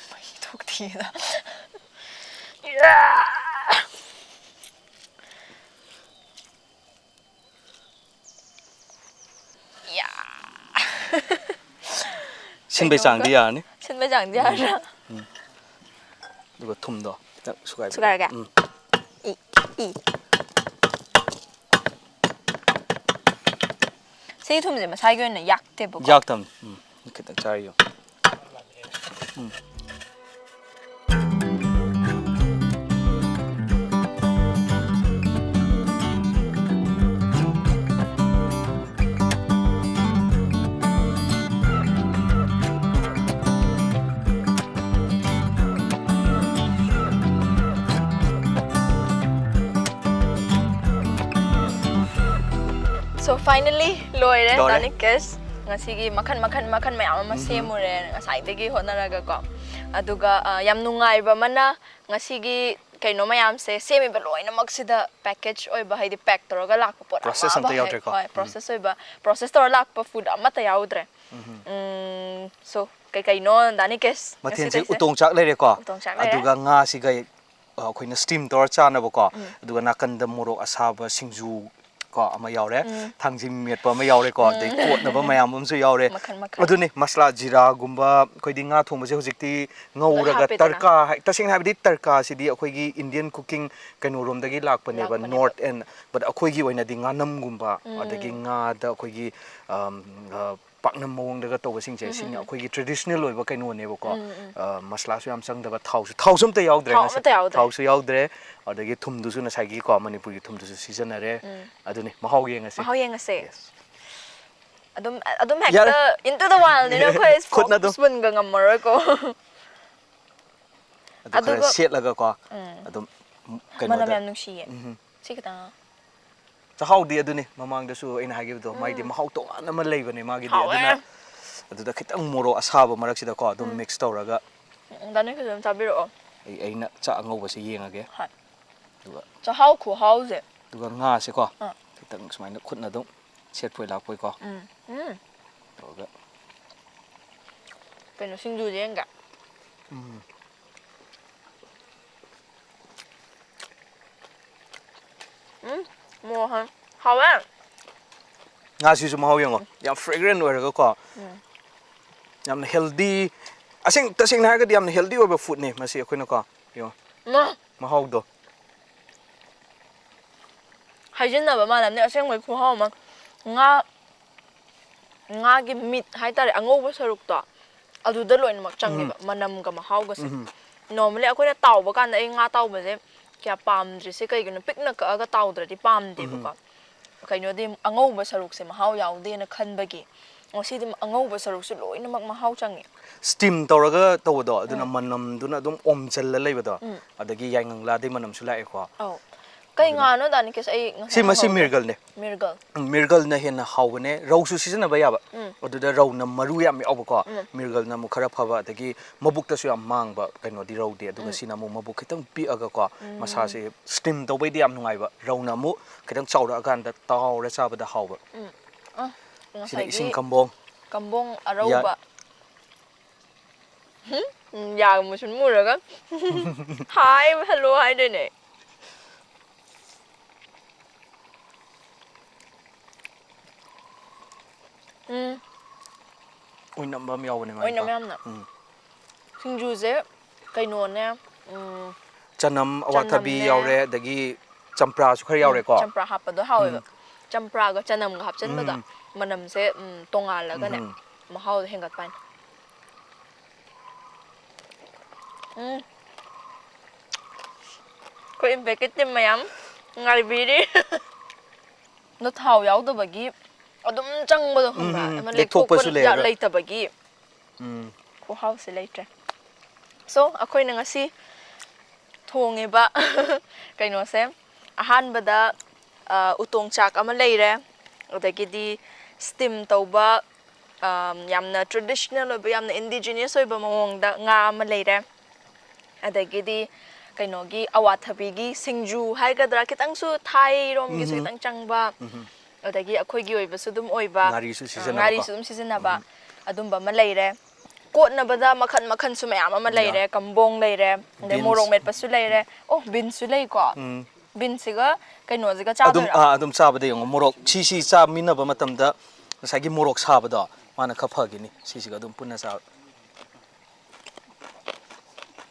ꯃꯍꯤ ꯊꯣꯛꯇꯤꯌꯦꯗ꯫ ꯌꯥ꯫ ꯁꯤꯟꯕꯩ ꯆꯥꯡꯗꯤ ꯌꯥꯔꯅꯤ꯫ ꯁꯤꯟꯕꯩ ꯆꯥꯡꯗꯤ ꯌꯥꯔꯅꯤ꯫ ꯎꯝ꯫ ꯑꯗꯨꯒ ꯊꯨꯝꯗꯣ ꯈꯤꯇꯪ ꯁꯨꯒꯥꯏꯕꯤꯔꯣ꯫ ꯁꯨꯒꯥꯏꯔꯒꯦ? ꯎꯝ꯫ E, E. ꯁꯤꯒꯤ ꯊꯨꯝꯁꯦ ꯃꯁꯥꯒꯤ ꯑꯣꯏꯅ ꯌꯥꯛꯇꯦꯕꯀꯣ? ꯌꯥꯛꯇꯕꯅꯤ꯫ ꯎꯝ꯫ ꯈꯤꯇꯪ ꯆꯥꯔ ꯌꯦꯡꯉꯣ꯫ ꯎꯝ꯫ So finally ꯂꯣꯏꯔꯦ ꯂꯣꯏꯔꯦ꯫ Danish cake꯫ ꯉꯁꯤꯒꯤ ꯃꯈꯟ ꯃꯈꯟ ꯃꯈꯟ ꯃꯌꯥꯝ ꯑꯃ ꯎꯝꯍꯨꯝ꯫ ꯁꯦꯝꯃꯨꯔꯦ ꯉꯁꯥꯏꯗꯒꯤ ꯍꯣꯠꯅꯔꯒꯀꯣ꯫ ꯑꯗꯨꯒ ꯑ, ꯌꯥꯝ ꯅꯨꯡꯉꯥꯏꯕ ꯑꯃꯅ ꯉꯁꯤꯒꯤ ꯀꯩꯅꯣ ꯃꯌꯥꯝꯁꯦ ꯁꯦꯝꯃꯤꯕ ꯂꯣꯏꯅꯃꯛꯁꯤꯗ package ꯑꯣꯏꯕ, ꯍꯥꯏꯗꯤ pack ꯇꯧꯔꯒ ꯂꯥꯛꯄ ꯄꯣꯠ ꯑꯃ Process ꯑꯝꯇ ꯑꯃ ꯍꯦꯛ, ꯌꯥꯎꯗ꯭ꯔꯦꯀꯣ? ꯍꯣꯏ, ꯎꯝ꯫ Process ꯑꯣꯏꯕ, process ꯇꯧꯔ ꯂꯥꯛꯄ food ꯑꯃꯠꯇ ꯌꯥꯎꯗ꯭ꯔꯦ꯫ ꯎꯝꯍꯨꯝ꯫ ꯎꯝ, so ꯀꯩ ꯀꯩꯅꯣ Danish cake ꯃꯊꯦꯜꯁꯦ ꯉꯁꯤꯗꯩꯁꯦ? ꯎꯇꯣꯡ ꯆꯥꯛ ꯂꯩꯔꯦꯀꯣ? ꯎꯇꯣꯡ ꯆꯥꯛ ꯂꯩꯔꯦ꯫ ꯑꯗꯨꯒ ꯉꯥꯁꯤꯒ ꯑ, ꯑꯩꯈꯣꯏꯅ steam ꯇꯧꯔ ꯆꯥꯅꯕꯀꯣ꯫ ꯎꯝ꯫ ꯑꯗꯨꯒ ꯅꯥꯀꯟꯗ ꯃꯣꯔꯣꯛ ꯑꯁꯥꯕ ꯁꯤꯡꯖꯨ ꯀꯣ ꯑꯃ ꯌꯥꯎꯔꯦ, ꯎꯝ꯫ ꯊꯥꯡꯖꯤꯡ ꯃꯦꯠꯄ ꯑꯃ ꯌꯥꯎꯔꯦꯀꯣ, ꯎꯝ꯫ ꯑꯗꯩ ꯀꯣꯠꯅꯕ ꯃꯌꯥꯝ ꯑꯃꯁꯨ ꯌꯥꯎꯔꯦ꯫ ꯃꯈꯜ ꯃꯈꯜ꯫ ꯑꯗꯨꯅꯤ ꯃꯁꯂꯥ ꯖꯤꯔꯥꯒꯨꯝꯕ, ꯑꯩꯈꯣꯏꯗꯤ ꯉꯥ ꯊꯣꯡꯕꯁꯦ ꯍꯧꯖꯤꯛꯇꯤ ꯂꯣꯏ ꯉꯧꯔꯒ ꯍꯥꯞꯄꯦꯗꯅ꯫ ꯇꯔꯀꯥ ꯍꯥꯏ-, ꯇꯁꯦꯡꯅ ꯍꯥꯏꯕꯗꯤ ꯇꯔꯀꯥꯁꯤꯗꯤ ꯑꯩꯈꯣꯏꯒꯤ Indian cooking ꯀꯩꯅꯣꯔꯣꯝꯗꯒꯤ ꯂꯥꯛꯄꯅꯦꯕ, ꯂꯥꯛꯄꯅꯦꯕ꯫ North and, but ꯑꯩꯈꯣꯏꯒꯤ ꯑꯣꯏꯅꯗꯤ ꯉꯥꯅꯝꯒꯨꯝꯕ, ꯎꯝ꯫ ꯑꯗꯒꯤ ꯉꯥꯗ ꯑꯩꯈꯣꯏꯒꯤ, ꯑꯝ, ꯑ, ꯄꯥꯛꯅꯝ ꯃꯑꯣꯡꯗꯒ ꯇꯧꯕꯁꯤꯡꯁꯦ, ꯎꯝ, ꯁꯤꯅ ꯎꯝ, ꯎꯝ꯫ ꯑꯩꯈꯣꯏꯒꯤ traditional ꯑꯣꯏꯕ ꯀꯩꯅꯣꯅꯦꯕꯀꯣ꯫ ꯎꯝ, ꯎꯝ꯫ ꯑ, ꯃꯁꯂꯥꯁꯨ ꯌꯥꯝ ꯆꯪꯗꯕ, ꯊꯥꯎꯁꯨ, ꯊꯥꯎꯁꯨ ꯑꯝꯇ ꯌꯥꯎꯗ꯭ꯔꯦ ꯊꯥꯎ ꯉꯁꯤ꯫ ꯑꯃꯠꯇ ꯌꯥꯎꯗ꯭ꯔꯦ꯫ ꯊꯥꯎꯁꯨ ꯌꯥꯎꯗ꯭ꯔꯦ, ꯑꯗꯒꯤ ꯊꯨꯝꯗꯨꯁꯨ ꯉꯁꯥꯏꯒꯤꯀꯣ, ꯃꯅꯤꯄꯨꯔꯒꯤ ꯊꯨꯝꯗꯨꯁꯨ ꯁꯤꯖꯤꯟꯅꯔꯦ꯫ ꯎꯝ꯫ ꯑꯗꯨꯅꯤ, ꯃꯍꯥꯎ ꯌꯦꯡꯉꯁꯤ꯫ ꯃꯍꯥꯎ ꯌꯦꯡꯉꯁꯦ꯫ Yes꯫ ꯑꯗꯨꯝ, ꯑꯗꯨꯝ ꯌꯥꯔꯦ꯫ ꯍꯦꯛꯇ into the wildꯅꯤꯅ ꯑꯩꯈꯣꯏ ꯈꯨꯠꯅ fork ꯑꯗꯨꯝ꯫ Spoonꯒ ꯉꯝꯃꯔꯣꯏꯀꯣ꯫ ꯑꯗꯨ ꯈꯔ ꯑꯗꯨꯒ ꯁꯦꯠꯂꯒꯀꯣ, ꯎꯝ꯫ ꯑꯗꯨꯝ ꯀꯩꯅꯣꯗ ꯃꯅꯝ ꯌꯥꯝ ꯅꯨꯡꯁꯤꯌꯦ꯫ ꯎꯝ꯫ ꯁꯤ ꯈꯤꯇꯪ꯫ ꯆꯥꯛꯍꯥꯎꯗꯤ ꯑꯗꯨꯅꯤ, ꯃꯃꯥꯡꯗꯁꯨ ꯑꯩꯅ ꯍꯥꯏꯈꯤꯕꯗꯣ, ꯃꯥꯏꯗꯤ ꯎꯝ꯫ ꯃꯍꯥꯎ ꯇꯣꯉꯥꯟꯅ ꯑꯃ ꯂꯩꯕꯅꯦ ꯃꯥꯒꯤꯗꯤ꯫ ꯍꯥꯎꯋꯦ꯫ ꯑꯗꯨꯅ ꯑꯗꯨꯗ ꯈꯤꯇꯪ ꯃꯣꯔꯣꯛ ꯑꯁꯥꯕ ꯃꯔꯛꯁꯤꯗꯀꯣ ꯑꯗꯨꯝ ꯎꯝ꯫ Mix ꯇꯧꯔꯒ ꯎꯝ, ꯗꯥꯅꯤꯁ ꯈꯤꯇꯪ ꯆꯥꯕꯤꯔꯛꯑꯣ꯫ ꯑꯩ, ꯑꯩꯅ ꯆꯥꯛ ꯑꯉꯧꯕꯁꯦ ꯌꯦꯡꯉꯒꯦ꯫ ꯍꯣꯏ꯫ ꯑꯗꯨꯒ ꯆꯥꯛꯍꯥꯎ ꯈꯨꯍꯥꯎꯁꯦ꯫ ꯑꯗꯨꯒ ꯉꯥꯁꯦꯀꯣ ꯑꯥ꯫ ꯈꯤꯇꯪ ꯁꯨꯃꯥꯏꯅ ꯈꯨꯠꯅ ꯑꯗꯨꯝ ꯁꯦꯠꯄꯣꯏ ꯂꯥꯛꯄꯣꯏꯀꯣ ꯎꯝ꯫ ꯎꯝ꯫ ꯇꯧꯔꯒ꯫ ꯀꯩꯅꯣ ꯁꯤꯡꯖꯨꯁꯦ ꯌꯦꯡꯒꯦ꯫ ꯎꯝ꯫ ꯎꯝ, ꯃꯣꯔꯣꯛ ꯍꯥꯎꯋꯦ꯫ ꯉꯥꯁꯤꯁꯨ ꯃꯍꯥꯎ ꯌꯦꯡꯉꯣ, ꯌꯥꯝ fragrant ꯑꯣꯏꯔꯒꯀꯣ꯫ ꯎꯝ꯫ ꯌꯥꯝꯅ healthy, ꯑꯁꯦꯡ-, ꯇꯁꯦꯡꯅ ꯍꯥꯏꯔꯒꯗꯤ ꯌꯥꯝꯅ healthy ꯑꯣꯏꯕ foodꯅꯦ ꯃꯁꯤ ꯑꯩꯈꯣꯏꯅꯀꯣ꯫ ꯌꯦꯡꯉꯣ꯫ ꯃꯥ꯫ ꯃꯍꯥꯎꯗꯣ꯫ ꯍꯥꯏꯖꯤꯟꯅꯕ ꯃꯥꯟꯅꯕꯅꯦ, ꯑꯁꯦꯡꯕꯩ ꯈꯨꯍꯥꯎ ꯑꯃ꯫ ꯉꯥ, ꯉꯥꯒꯤ meat ꯍꯥꯏꯇꯥꯔꯦ, ꯑꯉꯧꯕ ꯁꯔꯨꯛꯇꯣ, ꯑꯗꯨꯗ ꯂꯣꯏꯅꯃꯛ ꯎꯝ꯫ ꯆꯪꯉꯦꯕ, ꯃꯅꯝꯒ ꯃꯍꯥꯎꯒꯁꯦ꯫ ꯎꯝ꯫ Normally ꯑꯩꯈꯣꯏꯅ ꯇꯥꯎꯕ ꯀꯥꯟꯗ, ꯑꯩ ꯉꯥ ꯇꯥꯎꯕꯁꯦ ꯀꯌꯥ ꯄꯥꯝꯗ꯭ꯔꯤꯁꯦ ꯀꯩꯒꯤꯅꯣ? ꯄꯤꯛꯅ ꯀꯛꯑꯒ ꯇꯥꯎꯗ꯭ꯔꯗꯤ ꯎꯝ꯫ ꯄꯥꯝꯗꯦꯕꯀꯣ꯫ ꯀꯩꯅꯣꯗꯤ ꯑꯉꯧꯕ ꯁꯔꯨꯛꯁꯦ ꯃꯍꯥꯎ ꯌꯥꯎꯗꯦꯅ ꯈꯟꯕꯒꯤ꯫ ꯉꯁꯤꯗꯤ ꯑꯉꯧꯕ ꯁꯔꯨꯛꯁꯨ ꯂꯣꯏꯅꯃꯛ ꯃꯍꯥꯎ ꯆꯪꯉꯦ꯫ Steam ꯇꯧꯔꯒ ꯇꯧꯕꯗꯣ, ꯑꯗꯨꯅ ꯎꯝ꯫ ꯃꯅꯝꯗꯨꯅ ꯑꯗꯨꯝ ꯑꯣꯝꯖꯜꯂ ꯂꯩꯕꯗꯣ, ꯎꯝ꯫ ꯑꯗꯒꯤ ꯌꯥꯏꯉꯪꯂꯥꯗꯩ ꯃꯅꯝꯁꯨ ꯂꯥꯛꯑꯦꯀꯣ꯫ ꯑꯧ꯫ ꯀꯩ ꯉꯥꯅꯣ, ꯗꯥꯅꯤꯀꯦꯁ? ꯑꯩ ꯉꯁꯥꯏ ꯁꯤ, ꯃꯁꯤ ꯍꯪꯍꯧꯗ꯭ꯔꯦ꯫ ꯃꯤꯔꯒꯜꯅꯦ꯫ ꯃꯤꯔꯒꯜ꯫ ꯎꯝ, ꯃꯤꯔꯒꯜꯅ ꯍꯦꯟꯅ ꯍꯥꯎꯕꯅꯦ꯫ ꯔꯧꯁꯨ ꯁꯤꯖꯤꯟꯅꯕ ꯌꯥꯕ꯫ ꯑꯗꯨꯗ ꯔꯧꯅ ꯃꯔꯨ ꯌꯥꯝ ꯌꯥꯎꯕꯀꯣ꯫ ꯃꯤꯔꯒꯜꯅ ꯑꯃꯨꯛ ꯈꯔ ꯐꯕ, ꯑꯗꯒꯤ ꯃꯕꯨꯛꯇꯁꯨ ꯌꯥꯝ ꯃꯥꯡꯕ ꯀꯩꯅꯣꯗꯤ ꯔꯧꯗꯦ꯫ ꯑꯗꯨꯒ ꯁꯤꯅ ꯑꯃꯨꯛ ꯃꯕꯨꯛ ꯈꯤꯇꯪ ꯄꯤꯛꯑꯒꯀꯣ, ꯃꯁꯥꯁꯦ ꯁ꯭ꯇꯤꯝ ꯇꯧꯕꯩꯗꯤ ꯌꯥꯝ ꯅꯨꯡꯉꯥꯏꯕ꯫ ꯔꯧꯅ ꯑꯃꯨꯛ ꯈꯤꯇꯪ ꯆꯥꯎꯔꯛꯑꯀꯥꯟꯗ ꯇꯥꯎꯔ ꯆꯥꯕꯗ ꯍꯥꯎꯕ꯫ ꯎꯝ꯫ ꯑ, ꯁꯤꯅ ꯉꯁꯥꯏꯒꯤ ꯏꯁꯤꯡ ꯀꯝꯕꯣꯡ꯫ ꯀꯝꯕꯣꯡ ꯌꯥ- ꯑꯔꯧꯕ꯫ ꯎꯝ, ꯌꯥꯒ ꯃꯨꯁꯨꯟ ꯃꯨꯔꯒ "ꯍꯥꯏ, ꯍꯜꯂꯣ" ꯍꯥꯏꯗꯣꯏꯅꯦ꯫ ꯎꯝ꯫ ꯑꯣꯏꯅꯝꯕ ꯑꯃ ꯌꯥꯎꯕꯅꯦ ꯃꯥꯒꯤ ꯑꯣꯏꯅꯝ ꯄꯥ-, ꯌꯥꯝꯅ꯫ ꯎꯝ꯫ ꯁꯤꯡꯖꯨꯁꯦ ꯀꯩꯅꯣꯅꯦ, ꯎꯝ, ꯆꯅꯝ, ꯑꯋꯥꯊꯕꯤ ꯆꯅꯝꯅꯦ꯫ ꯌꯥꯎꯔꯦ, ꯑꯗꯒꯤ ꯆꯝꯄ꯭ꯔꯥꯁꯨ ꯈꯔ ꯌꯥꯎꯔꯦꯀꯣ꯫ ꯆꯝꯄ꯭ꯔꯥ ꯍꯥꯞꯄꯗꯣ ꯍꯥꯎꯋꯦꯕ꯫ ꯆꯝꯄ꯭ꯔꯥꯒ ꯆꯅꯝꯒ ꯍꯥꯞꯆꯟꯕꯗꯣ ꯎꯝ꯫ ꯃꯅꯝꯁꯦ, ꯎꯝ, ꯇꯣꯉꯥꯜꯂꯒꯅꯦ, ꯎꯝ꯫ ꯃꯍꯥꯎꯗꯣ ꯍꯦꯟꯒꯠꯄ ꯍꯥꯏꯅ꯫ ꯎꯝ꯫ ꯑꯩꯈꯣꯏ ꯏꯝꯄꯦꯛꯀꯤ ꯇꯤꯝ ꯃꯌꯥꯝ ꯉꯥꯏꯕꯤꯔꯤ꯫ ꯑꯗꯣ ꯊꯥꯎ ꯌꯥꯎꯗꯕꯒꯤ ꯑꯗꯨꯝ ꯆꯪꯕꯗꯣ ꯈꯪꯕ꯭ꯔꯥ? ꯎꯝ, ꯎꯝ, ꯎꯝ꯫ ꯑꯃ ꯂꯦꯛꯊꯣꯛꯄꯁꯨ ꯂꯦꯛꯊꯣꯛꯄ ꯂꯩꯔꯒ꯫ ꯂꯩꯇꯕꯒꯤ ꯎꯝ꯫ ꯈꯨꯍꯥꯎꯁꯦ ꯂꯩꯇ꯭ꯔꯦ꯫ So, ꯑꯩꯈꯣꯏꯅ ꯉꯁꯤ ꯊꯣꯡꯉꯤꯕ ꯀꯩꯅꯣꯁꯦ, ꯑꯍꯥꯟꯕꯗ, ꯑ, ꯎꯇꯣꯡ ꯆꯥꯛ ꯑꯃ ꯂꯩꯔꯦ, ꯑꯗꯒꯤꯗꯤ ꯁ꯭ꯇꯤꯝ ꯇꯧꯕ, ꯑ, ꯌꯥꯝꯅ ꯇ꯭ꯔꯦꯗꯤꯁꯅꯦꯜ ꯑꯣꯏꯕ, ꯌꯥꯝꯅ ꯏꯟꯗꯤꯖꯤꯅ꯭ꯌꯁ ꯑꯣꯏꯕ ꯃꯑꯣꯡꯗ ꯉꯥ ꯑꯃ ꯂꯩꯔꯦ, ꯑꯗꯒꯤꯗꯤ ꯀꯩꯅꯣꯒꯤ ꯑꯋꯥꯊꯕꯤꯒꯤ ꯁꯤꯡꯖꯨ ꯍꯥꯏꯒꯗ꯭ꯔꯥ, ꯈꯤꯇꯪꯁꯨ ꯊꯥꯏꯔꯣꯝꯒꯤꯁꯨ ꯈꯤꯇꯪ ꯆꯪꯕ, ꯑꯗꯒꯤ ꯑꯩꯈꯣꯏꯒꯤ ꯑꯣꯏꯕꯁꯨ ꯑꯗꯨꯝ ꯑꯣꯏꯕ, ꯉꯥꯔꯤꯁꯨ ꯑ, ꯁꯤꯖꯤꯟꯅꯕꯀꯣ꯫ ꯉꯥꯔꯤꯁꯨ ꯑꯗꯨꯝ ꯁꯤꯖꯤꯟꯅꯕ, ꯑꯗꯨꯝꯕ ꯑꯃ ꯂꯩꯔꯦ꯫ ꯀꯣꯠꯅꯕꯗ ꯃꯈꯟ ꯃꯈꯟꯁꯨ ꯃꯌꯥꯝ ꯑꯃ ꯌꯥ꯫ ꯂꯩꯔꯦ, ꯀꯝꯕꯣꯡ ꯂꯩꯔꯦ, ꯑꯗꯩ ꯕꯤꯟꯁ꯫ ꯃꯣꯔꯣꯛ ꯃꯦꯠꯄꯁꯨ ꯂꯩꯔꯦ꯫ ꯑꯣ, ꯕꯤꯟꯁꯁꯨ ꯂꯩꯀꯣ꯫ ꯎꯝ꯫ ꯕꯤꯟꯁꯁꯤꯒ ꯀꯩꯅꯣꯁꯤꯒ ꯑꯗꯨꯝ, ꯆꯥꯗꯣꯏꯔꯣ? ꯑꯥ, ꯑꯗꯨꯝ ꯆꯥꯕꯗ ꯌꯦꯡꯉꯣ, ꯃꯣꯔꯣꯛ ꯁꯤ, ꯁꯤ ꯆꯥꯃꯤꯟꯅꯕ ꯃꯇꯝꯗ ꯉꯁꯥꯏꯒꯤ ꯃꯣꯔꯣꯛ ꯁꯥꯕꯗꯣ ꯃꯥꯅ ꯈꯔ ꯐꯈꯤꯅꯤ, ꯁꯤꯁꯤꯒ ꯑꯗꯨꯝ ꯄꯨꯟꯅ ꯆꯥꯕ꯫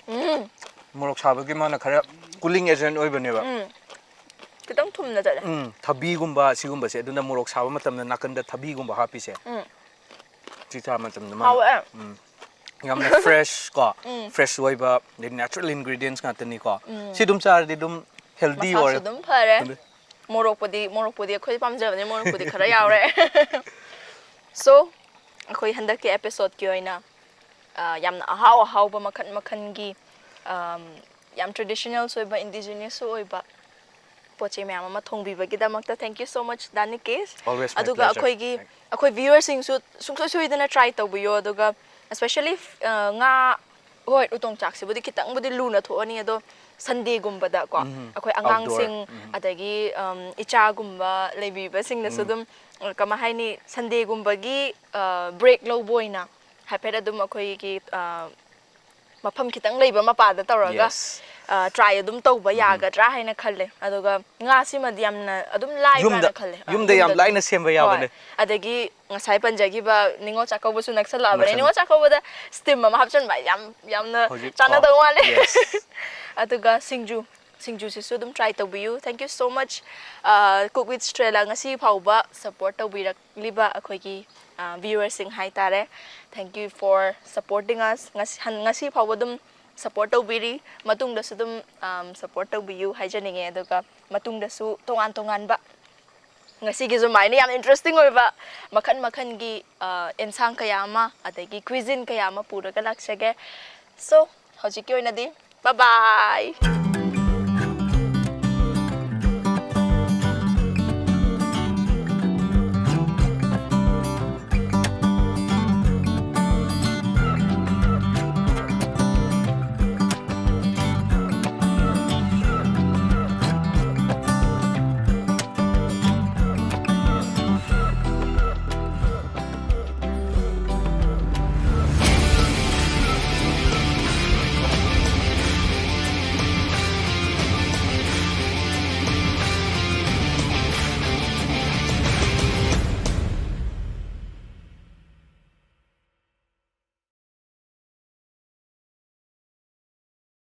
ꯎꯝ, ꯃꯣꯔꯣꯛ ꯁꯥꯕꯒꯤ ꯃꯥꯅ ꯈꯔ ꯀꯨꯂꯤꯡ ꯑꯦꯖꯦꯟ ꯑꯣꯏꯕꯅꯦꯕ꯫ ꯎꯝ꯫ ꯈꯤꯇꯪ ꯊꯨꯝꯅ ꯆꯠꯂꯦ꯫ ꯎꯝ, ꯊꯕꯤꯒꯨꯝꯕ ꯁꯤꯒꯨꯝꯕꯁꯦ, ꯑꯗꯨꯅ ꯃꯣꯔꯣꯛ ꯁꯥꯕ ꯃꯇꯝꯗ ꯅꯥꯀꯟꯗ ꯊꯕꯤꯒꯨꯝꯕ ꯍꯥꯞꯄꯤꯁꯦ꯫ ꯎꯝ꯫ ꯁꯤ ꯆꯥꯕ ꯃꯇꯝꯗ ꯃꯥꯅ, ꯍꯥꯎꯋꯦ꯫ ꯎꯝ, ꯌꯥꯝꯅ ꯐ꯭ꯔꯦꯁ ꯀꯣ, ꯎꯝ꯫ ꯐ꯭ꯔꯦꯁ ꯑꯣꯏꯕ, ꯑꯗꯩ ꯅꯦꯆꯔꯦꯜ ꯏꯟꯒ꯭ꯔꯤꯗꯤꯌꯦꯟꯁ ꯉꯥꯛꯇꯅꯤꯀꯣ꯫ ꯎꯝ꯫ ꯁꯤ ꯑꯗꯨꯝ ꯆꯥꯔꯗꯤ ꯑꯗꯨꯝ ꯍꯦꯜꯗꯤ ꯃꯁꯥꯁꯨ ꯑꯣꯏꯔꯦ꯫ ꯑꯗꯨꯝ ꯐꯔꯦ꯫ ꯑꯗꯨ- ꯃꯣꯔꯣꯛꯄꯨꯗꯤ, ꯃꯣꯔꯣꯛꯄꯨꯗꯤ ꯑꯩꯈꯣꯏ ꯄꯥꯝꯖꯕꯅꯦ, ꯃꯣꯔꯣꯛꯄꯨꯗꯤ ꯈꯔ ꯌꯥꯎꯔꯦ꯫ So, ꯑꯩꯈꯣꯏ ꯍꯟꯗꯛꯀꯤ ꯑꯦꯄꯤꯁꯣꯗꯀꯤ ꯑꯣꯏꯅ, ꯑ, ꯌꯥꯝꯅ ꯑꯍꯥꯎ ꯑꯍꯥꯎꯕ ꯃꯈꯟ ꯃꯈꯟꯒꯤ, ꯑꯝ, ꯌꯥꯝ ꯇ꯭ꯔꯦꯗꯤꯁꯅꯦꯜꯁꯨ ꯑꯣꯏꯕ, ꯏꯟꯗꯤꯖꯤꯅ꯭ꯌꯁꯁꯨ ꯑꯣꯏꯕ, ꯄꯣꯠ ꯆꯩ ꯃꯌꯥꯝ ꯑꯃ ꯊꯣꯡꯕꯤꯕꯒꯤꯗꯃꯛꯇ thank you so much, Da Nikesh. Always my ꯑꯗꯨꯒ pleasure. ꯑꯩꯈꯣꯏꯒꯤ ꯑꯩꯈꯣꯏ viewerꯁꯤꯡꯁꯨ ꯁꯨꯡꯁꯣꯏ ꯁꯣꯏꯗꯅ try ꯇꯧꯕꯤꯌꯣ꯫ ꯑꯗꯨꯒ especially ꯉꯥ, ꯍꯣꯏ, ꯎꯇꯣꯡ ꯆꯥꯛꯁꯤꯕꯨꯗꯤ ꯈꯤꯇꯪꯕꯨꯗꯤ ꯂꯨꯅ ꯊꯣꯛꯑꯅꯤ, ꯑꯗꯣ Sundayꯒꯨꯝꯕꯗꯀꯣ ꯎꯝ. ꯑꯩꯈꯣꯏ ꯑꯉꯥꯡꯁꯤꯡ Outdoor. ꯎꯝ. ꯑꯗꯒꯤ ꯎꯝ, ꯏꯆꯥꯒꯨꯝꯕ ꯂꯩꯕꯤꯕꯁꯤꯡꯅꯁꯨ ꯎꯝ. ꯑꯗꯨꯝ ꯀꯃꯥꯏ ꯍꯥꯏꯅꯤ, Sundayꯒꯨꯝꯕꯒꯤ break ꯂꯧꯕ ꯑꯣꯏꯅ ꯍꯥꯏꯐꯦꯠ ꯑꯗꯨꯝ ꯑꯩꯈꯣꯏꯒꯤ ꯑ, ꯃꯐꯝ ꯈꯤꯇꯪ ꯂꯩꯕ ꯃꯄꯥꯗ ꯇꯧꯔꯒ Yes. try ꯑꯗꯨꯝ ꯇꯧꯕ ꯌꯥꯒꯗ꯭ꯔꯥ ꯍꯥꯏꯅ ꯈꯜꯂꯦ꯫ ꯑꯗꯨꯒ ꯉꯥꯁꯤꯃꯗꯤ ꯌꯥꯝꯅ ꯑꯗꯨꯝ ꯂꯥꯏꯕ꯭ꯔꯥꯅ ꯌꯨꯝꯗ ꯈꯜꯂꯦ꯫ ꯑ, ꯌꯨꯝꯗ ꯌꯥꯝ ꯌꯨꯝꯗꯗꯤ. ꯂꯥꯏꯅ ꯁꯦꯝꯕ ꯌꯥꯕꯅꯦ꯫ ꯍꯣꯏ. ꯑꯗꯒꯤ ꯉꯁꯥꯏ ꯄꯟꯖꯈꯤꯕ ꯅꯤꯉꯣꯜ ꯆꯥꯛꯀꯧꯕꯁꯨ ꯅꯛꯁꯜꯂꯛꯑꯕꯅꯦ꯫ ꯅꯛꯁꯜꯂꯛ- ꯅꯤꯉꯣꯜ ꯆꯥꯛꯀꯧꯕꯗ steam ꯑꯃ ꯍꯥꯞꯆꯤꯟꯕ ꯌꯥꯝ ꯌꯥꯝꯅ ꯍꯧꯖꯤꯛ ꯆꯥꯟꯅꯗꯧ ꯍꯣꯏ. ꯃꯥꯜꯂꯦ꯫ Yes. ꯑꯗꯨꯒ ꯁꯤꯡꯖꯨ, ꯁꯤꯡꯖꯨꯁꯤꯁꯨ ꯑꯗꯨꯝ try ꯇꯧꯕꯤꯌꯨ꯫ Thank you so much, Cook with Estrella, ꯉꯁꯤ ꯐꯥꯎꯕ support ꯇꯧꯕꯤꯔꯛꯂꯤꯕ ꯑꯩꯈꯣꯏꯒꯤ viewerꯁꯤꯡ ꯍꯥꯏꯇꯥꯔꯦ꯫ Thank you for supporting us. ꯉꯁꯤ ꯍꯟ- ꯉꯁꯤ ꯐꯥꯎꯕ ꯑꯗꯨꯝ support ꯇꯧꯕꯤꯔꯤ, ꯃꯇꯨꯡꯗꯁꯨ ꯑꯗꯨꯝ support ꯇꯧꯕꯤꯌꯨ ꯍꯥꯏꯖꯅꯤꯡꯉꯦ꯫ ꯑꯗꯨꯒ ꯃꯇꯨꯡꯗꯁꯨ ꯇꯣꯉꯥꯟ ꯇꯣꯉꯥꯟꯕ ꯉꯁꯤꯒꯤ ꯁꯨꯃꯥꯏꯅ ꯌꯥꯝ interesting ꯑꯣꯏꯕ ꯃꯈꯜ ꯃꯈꯜꯒꯤ ꯑꯦꯟꯁꯥꯡ ꯀꯌꯥ ꯑꯃ, ꯑꯗꯒꯤ cuisine ꯀꯌꯥ ꯑꯃ ꯄꯨꯔꯒ ꯂꯥꯛꯆꯒꯦ꯫ So, ꯍꯧꯖꯤꯛꯀꯤ ꯑꯣꯏꯅꯗꯤ bye bye.